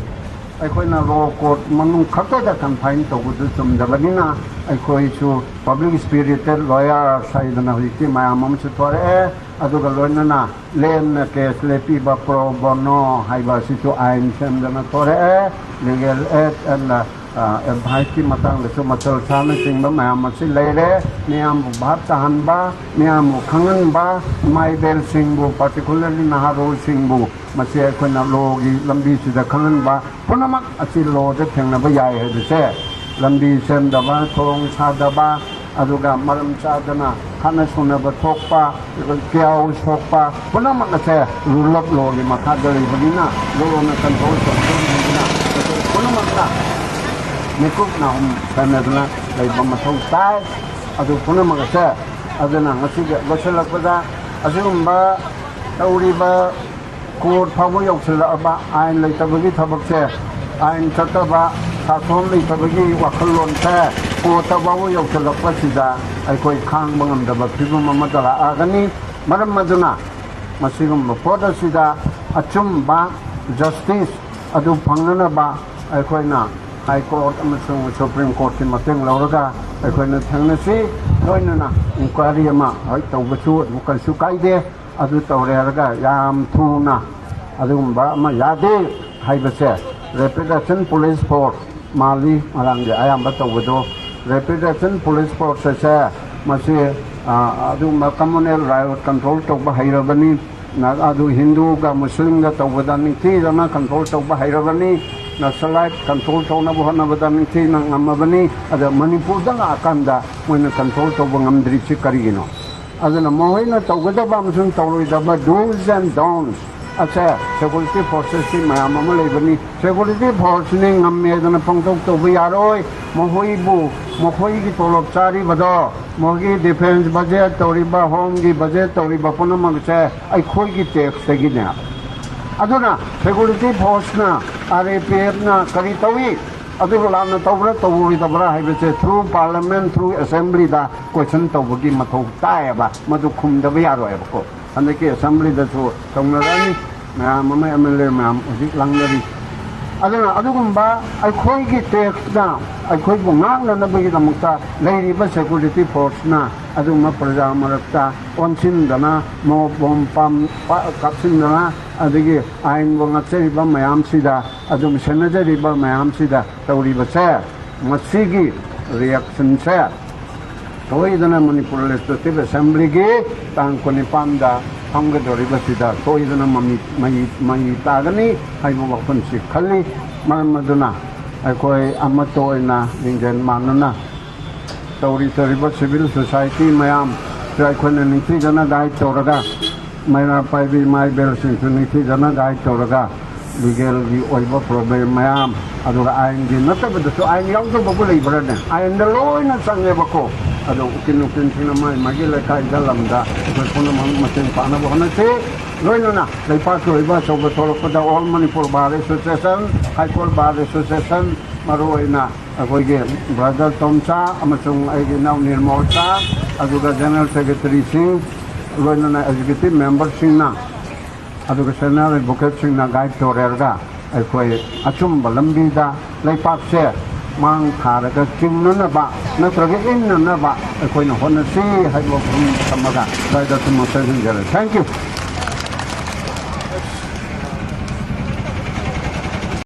ꯑꯩꯈꯣꯏꯅ ꯂꯣ ꯀꯣꯔꯠ ꯃꯅꯨꯡ ꯈꯛꯇꯗ ꯀꯟꯐꯥꯏꯟ ꯇꯧꯕꯗꯨ ꯆꯨꯝꯗꯕꯅꯤꯅ, ꯑꯩꯈꯣꯏꯁꯨ ꯄꯕ꯭ꯂꯤꯛ ꯁ꯭ꯄꯤꯔꯤꯇꯦꯠ ꯂꯣꯌꯔꯁ ꯍꯥꯏꯗꯅ ꯍꯧꯖꯤꯛꯇꯤ ꯃꯌꯥꯝ ꯑꯃꯁꯨ ꯊꯣꯔꯛꯑꯦ꯫ ꯑꯗꯨꯒ ꯂꯣꯏꯅꯅ ꯂꯦꯝꯅ ꯀꯦꯁ ꯂꯦꯞꯄꯤꯕ ꯄ꯭ꯔꯣ ꯕꯣꯅꯣ ꯍꯥꯏꯕ ꯑꯁꯤꯁꯨ ꯑꯥꯏꯟ ꯁꯦꯝꯗꯅ ꯊꯣꯔꯛꯑꯦ꯫ ꯂꯤꯒꯦꯜ ꯑꯦꯗ ꯑꯦꯟ ꯑꯦꯗꯚꯥꯏꯁꯀꯤ ꯃꯇꯥꯡꯗꯁꯨ ꯃꯆꯜ ꯁꯥꯅꯆꯤꯡꯕ ꯃꯌꯥꯝ ꯑꯁꯤ ꯂꯩꯔꯦ꯫ ꯃꯤꯌꯥꯝꯕꯨ ꯚꯥꯞ ꯇꯥꯍꯟꯕ, ꯃꯤꯌꯥꯝꯕꯨ ꯈꯪꯍꯟꯕ, ꯏꯃꯥ ꯏꯕꯦꯜꯁꯤꯡꯕꯨ, ꯄꯥꯔꯇꯤꯀꯨꯂꯔꯂꯤ ꯅꯍꯥꯔꯣꯜꯁꯤꯡꯕꯨ ꯃꯁꯤ ꯑꯩꯈꯣꯏꯅ ꯂꯣꯒꯤ ꯂꯝꯕꯤꯁꯤꯗ ꯈꯪꯍꯟꯕ ꯄꯨꯝꯅꯃꯛ ꯑꯁꯤ ꯂꯣꯗ ꯊꯦꯡꯅꯕ ꯌꯥꯏ ꯍꯥꯏꯕꯁꯦ, ꯂꯝꯕꯤ ꯁꯦꯝꯗꯕ, ꯊꯣꯡ ꯁꯥꯗꯕ, ꯑꯗꯨꯒ ꯃꯔꯝ ꯆꯥꯗꯅ ꯍꯥꯠꯅ ꯁꯨꯅꯕ ꯊꯣꯛꯄ, ꯀꯤꯌꯥꯎ ꯁꯣꯛꯄ ꯄꯨꯝꯅꯃꯛ ꯑꯁꯦ ꯔꯨꯜ ꯑꯣꯐ ꯂꯣꯒꯤ ꯃꯈꯥꯗ ꯂꯩꯕꯅꯤꯅ, ꯂꯣꯅ ꯀꯟꯇ꯭ꯔꯣꯜ ꯇꯧꯕꯅꯤꯅ ꯃꯁꯤ ꯄꯨꯝꯅꯃꯛꯇ ꯃꯤꯀꯨꯞ ꯅꯥꯍꯨꯝ ꯁꯦꯟꯅꯗꯨꯅ ꯂꯩꯕ ꯃꯊꯧ ꯇꯥꯏ꯫ ꯑꯗꯨ ꯄꯨꯝꯅꯃꯛ ꯑꯁꯦ, ꯑꯗꯨꯅ ꯉꯁꯤꯒꯤ ꯂꯣꯏꯁꯤꯜꯂꯛꯄꯗ ꯑꯁꯤꯒꯨꯝꯕ ꯇꯧꯔꯤꯕ ꯀꯣꯔꯠ ꯐꯥꯎꯕ ꯌꯧꯁꯤꯜꯂꯛꯑꯕ ꯑꯥꯏꯟ ꯂꯩꯇꯕꯒꯤ ꯊꯕꯛꯁꯦ, ꯑꯥꯏꯟ ꯆꯠꯇꯕ, ꯁꯥꯁꯣꯟ ꯂꯩꯇꯕꯒꯤ ꯋꯥꯈꯜꯂꯣꯟꯁꯦ ꯀꯣꯔꯠꯇ ꯐꯥꯎꯕ ꯌꯧꯁꯤꯜꯂꯛꯄꯁꯤꯗ ꯑꯩꯈꯣꯏ ꯈꯥꯡꯕ ꯉꯝꯗꯕ ꯐꯤꯕꯝ ꯑꯃꯗ ꯂꯥꯛꯑꯒꯅꯤ꯫ ꯃꯔꯝ ꯑꯗꯨꯅ ꯃꯁꯤꯒꯨꯝꯕ ꯄꯣꯠ ꯑꯁꯤꯗ ꯑꯆꯨꯝꯕ ꯖꯁꯇꯤꯁ ꯑꯗꯨ ꯐꯪꯅꯅꯕ ꯑꯩꯈꯣꯏꯅ ꯍꯥꯏ ꯀꯣꯔꯠ ꯑꯃꯁꯨꯡ ꯁꯨꯄ꯭ꯔꯤꯝ ꯀꯣꯔꯠꯀꯤ ꯃꯇꯦꯡ ꯂꯧꯔꯒ ꯑꯩꯈꯣꯏꯅ ꯊꯦꯡꯅꯁꯤ꯫ ꯂꯣꯏꯅꯅ ꯏꯟꯀ꯭ꯋꯥꯏꯔꯤ ꯑꯃ ꯍꯣꯏ ꯇꯧꯕꯁꯨ ꯑꯗꯨ ꯀꯔꯤꯁꯨ ꯀꯥꯏꯗꯦ꯫ ꯑꯗꯨ ꯇꯧꯔꯦ ꯍꯥꯏꯔꯒ ꯌꯥꯝ ꯊꯨꯅ ꯑꯗꯨꯒꯨꯝꯕ ꯑꯃ ꯌꯥꯗꯦ ꯍꯥꯏꯕꯁꯦ ꯔꯦꯄꯤꯗ ꯑꯦꯛꯁꯟ ꯄꯨꯂꯤꯁ ꯐꯣꯔꯁ ꯃꯥꯜꯂꯤ꯫ ꯃꯔꯝꯗꯤ ꯑꯌꯥꯝꯕ ꯇꯧꯕꯗꯣ ꯔꯦꯄꯤꯗ ꯑꯦꯛꯁꯟ ꯄꯨꯂꯤꯁ ꯐꯣꯔꯁ ꯑꯁꯦ ꯃꯁꯤ, ꯑ, ꯑꯗꯨꯒꯨꯝꯕ ꯀꯝꯃꯨꯅꯦꯜ ꯔꯥꯏꯑꯣꯠ ꯀꯟꯇ꯭ꯔꯣꯜ ꯇꯧꯕ ꯍꯩꯔꯕꯅꯤ꯫ ꯅ-, ꯑꯗꯨ ꯍꯤꯟꯗꯨꯒ ꯃꯨꯁꯂꯤꯝꯒ ꯇꯧꯕꯗ ꯅꯤꯡꯊꯤꯖꯅ ꯀꯟꯇ꯭ꯔꯣꯜ ꯇꯧꯕ ꯍꯩꯔꯕꯅꯤ꯫ ꯅꯛꯁꯂꯥꯏꯠ ꯀꯟꯇ꯭ꯔꯣꯜ ꯇꯧꯅꯕ ꯍꯣꯠꯅꯕꯗ ꯅꯤꯡꯊꯤꯅ ꯉꯝꯃꯕꯅꯤ꯫ ꯑꯗ ꯃꯅꯤꯄꯨꯔꯗ ꯂꯥꯛꯑꯀꯥꯟꯗ ꯃꯣꯏꯅ ꯀꯟꯇ꯭ꯔꯣꯜ ꯇꯧꯕ ꯉꯝꯗ꯭ꯔꯤꯁꯤ ꯀꯔꯤꯒꯤꯅꯣ? ꯑꯗꯨꯅ ꯃꯈꯣꯏꯅ ꯇꯧꯒꯗꯕ ꯑꯃꯁꯨꯡ ꯇꯧꯔꯣꯏꯗꯕ do's and don'ts ꯑꯁꯦ ꯁꯦꯀꯨꯔꯤꯇꯤ ꯐꯣꯔꯁꯦꯁꯀꯤ ꯃꯌꯥꯝ ꯑꯃ ꯂꯩꯕꯅꯤ꯫ ꯁꯦꯀꯨꯔꯤꯇꯤ ꯐꯣꯔꯁꯅꯤ ꯉꯝꯃꯦꯗꯅ ꯄꯪꯇꯧ ꯇꯧꯕ ꯌꯥꯔꯣꯏ꯫ ꯃꯈꯣꯏꯕꯨ, ꯃꯈꯣꯏꯒꯤ ꯇꯣꯂꯣꯞ ꯆꯥꯔꯤꯕꯗꯣ, ꯃꯈꯣꯏꯒꯤ ꯗꯤꯐꯦꯟꯁ ꯕꯖꯦꯠ ꯇꯧꯔꯤꯕ, ꯍꯣꯝꯒꯤ ꯕꯖꯦꯠ ꯇꯧꯔꯤꯕ ꯄꯨꯝꯅꯃꯛꯁꯦ ꯑꯩꯈꯣꯏꯒꯤ ꯇꯦꯛꯁꯇꯒꯤꯅꯦ꯫ ꯑꯗꯨꯅ ꯁꯦꯀꯨꯔꯤꯇꯤ ꯐꯣꯔꯁꯅ, ꯑꯥꯔ ꯑꯦ ꯄꯤ ꯑꯦꯐꯅ ꯀꯔꯤ ꯇꯧꯏ, ꯑꯗꯨꯕꯨ ꯂꯥꯟꯅ ꯇꯧꯕ꯭ꯔꯥ ꯇꯧꯔꯣꯏꯗꯕ꯭ꯔꯥ ꯍꯥꯏꯕꯁꯦ through parliament, through assemblyꯗ question ꯇꯧꯕꯒꯤ ꯃꯊꯧ ꯇꯥꯏꯌꯦꯕ꯫ ꯃꯗꯨ ꯈꯨꯝꯗꯕ ꯌꯥꯔꯣꯏꯕꯀꯣ꯫ ꯍꯟꯗꯛꯀꯤ assemblyꯗꯁꯨ ꯇꯧꯅꯔꯅꯤ꯫ ꯃꯌꯥꯝ ꯑꯃ, ꯑꯦꯝ ꯑꯦꯜ ꯑꯦ ꯃꯌꯥꯝ ꯍꯧꯖꯤꯛ ꯂꯥꯡꯅꯔꯤ꯫ ꯑꯗꯨꯅ ꯑꯗꯨꯒꯨꯝꯕ ꯑꯩꯈꯣꯏꯒꯤ ꯇꯦꯛꯁꯅ ꯑꯩꯈꯣꯏꯕꯨ ꯉꯥꯛꯅꯅꯕꯒꯤꯗꯃꯛꯇ ꯂꯩꯔꯤꯕ ꯁꯦꯀ꯭ꯌꯨꯔꯤꯇꯤ ꯐꯣꯔꯁꯅ ꯑꯗꯨꯒꯨꯝꯕ ꯄ꯭ꯔꯖꯥ ꯃꯔꯛꯇ ꯑꯣꯟꯁꯤꯟꯗꯅ, ꯃꯣꯞ ꯕꯣꯝ ꯄꯥꯝ-, ꯄ-, ꯀꯥꯞꯁꯤꯟꯗꯅ, ꯑꯗꯒꯤ ꯑꯥꯏꯟꯕꯨ ꯉꯥꯛꯆꯔꯤꯕ ꯃꯌꯥꯝꯁꯤꯗ, ꯑꯗꯨꯝ ꯁꯦꯟꯅꯖꯔꯤꯕ ꯃꯌꯥꯝꯁꯤꯗ ꯇꯧꯔꯤꯕꯁꯦ, ꯃꯁꯤꯒꯤ ꯔꯤꯌꯦꯛꯁꯟꯁꯦ ꯁꯣꯏꯗꯅ ꯃꯅꯤꯄꯨꯔ ꯂꯦꯖꯤꯁꯂꯦꯇꯤꯚ ꯑꯦꯁꯦꯝꯕ꯭ꯂꯤꯒꯤ ꯇꯥꯡ ꯀꯨꯟꯅꯤꯄꯥꯟꯗ ꯐꯝꯒꯗꯧꯔꯤꯕꯁꯤꯗ ꯁꯣꯏꯗꯅ ꯃꯃꯤ-, ꯃꯩ, ꯃꯩ ꯇꯥꯒꯅꯤ ꯍꯥꯏꯕ ꯋꯥꯐꯝꯁꯤ ꯈꯜꯂꯤ꯫ ꯃꯔꯝ ꯑꯗꯨꯅ ꯑꯩꯈꯣꯏ ꯑꯃꯠꯇ ꯑꯣꯏꯅ ꯂꯤꯡꯖꯦꯜ ꯃꯥꯟꯅꯅ ꯇꯧꯔꯤ ꯇꯧꯔꯤꯕ ꯁꯤꯚꯤꯜ ꯁꯣꯁꯥꯏꯇꯤ ꯃꯌꯥꯝꯁꯨ ꯑꯩꯈꯣꯏꯅ ꯅꯤꯡꯊꯤꯖꯅ ꯒꯥꯏꯗ ꯇꯧꯔꯒ, ꯃꯩꯔꯥ ꯄꯥꯏꯕꯤ ꯏꯃꯥ ꯏꯕꯦꯜꯁꯤꯡꯁꯨ ꯅꯤꯡꯊꯤꯖꯅ ꯒꯥꯏꯗ ꯇꯧꯔꯒ, ꯂꯤꯒꯦꯜꯒꯤ ꯑꯣꯏꯕ ꯄ꯭ꯔꯣꯕ꯭ꯂꯦꯝ ꯃꯌꯥꯝ, ꯑꯗꯨꯒ ꯑꯥꯏꯟꯒꯤ ꯅꯠꯇꯕꯗꯁꯨ, ꯑꯥꯏꯟ ꯌꯥꯎꯗꯕꯕꯨ ꯂꯩꯕ꯭ꯔꯥꯅꯦ? ꯑꯥꯏꯟꯗ ꯂꯣꯏꯅ ꯆꯪꯉꯦꯕꯀꯣ꯫ ꯑꯗꯣ ꯎꯀꯤꯜ ꯎꯀꯤꯜꯁꯤꯡꯅ ꯃꯥꯒꯤ ꯃꯥꯒꯤ ꯂꯩꯀꯥꯏꯗ, ꯂꯝꯗ ꯑꯩꯈꯣꯏ ꯄꯨꯝꯅꯃꯛ ꯃꯇꯦꯡ ꯄꯥꯡꯅꯕ ꯍꯣꯠꯅꯁꯤ꯫ ꯂꯣꯏꯅꯅ ꯂꯩꯄꯥꯛꯀꯤ ꯑꯣꯏꯕ ꯑꯆꯧꯕ ꯊꯣꯛꯂꯛꯄꯗ All Manipur Bar Association, High Court Bar Association, ꯃꯔꯨꯑꯣꯏꯅ ꯑꯩꯈꯣꯏꯒꯤ ꯕ꯭ꯔꯗꯔ ꯇꯣꯝꯆꯥ ꯑꯃꯁꯨꯡ ꯑꯩꯒꯤ ꯏꯅꯥꯎ ꯅꯤꯔꯃꯣꯜꯆꯥ, ꯑꯗꯨꯒ ꯖꯦꯅꯔꯦꯜ ꯁꯦꯀ꯭ꯔꯦꯇꯔꯤꯁꯤꯡ, ꯂꯣꯏꯅꯅ ꯑꯦꯛꯖꯤꯀ꯭ꯌꯨꯇꯤꯚ ꯃꯦꯝꯕꯔꯁꯤꯡꯅ, ꯑꯗꯨꯒ ꯁꯦꯅꯤꯌꯔ ꯑꯦꯗꯚꯣꯀꯦꯠꯁꯤꯡꯅ ꯒꯥꯏꯗ ꯇꯧꯔꯦꯔꯒ ꯑꯩꯈꯣꯏ ꯑꯆꯨꯝꯕ ꯂꯝꯕꯤꯗ ꯂꯩꯄꯥꯛꯁꯦ ꯃꯥꯡ ꯊꯥꯔꯒ ꯆꯤꯡꯅꯅꯕ ꯅꯠꯇ꯭ꯔꯒ ꯏꯟꯅꯅꯕ ꯑꯩꯈꯣꯏꯅ ꯍꯣꯠꯅꯁꯤ ꯍꯥꯏꯕ ꯋꯥꯐꯝ ꯊꯝꯃꯒ ꯁ꯭ꯋꯥꯏꯗ ꯑꯗꯨꯝ ꯃꯇꯦꯡ ꯍꯟꯖꯔꯦ꯫ Thank you꯫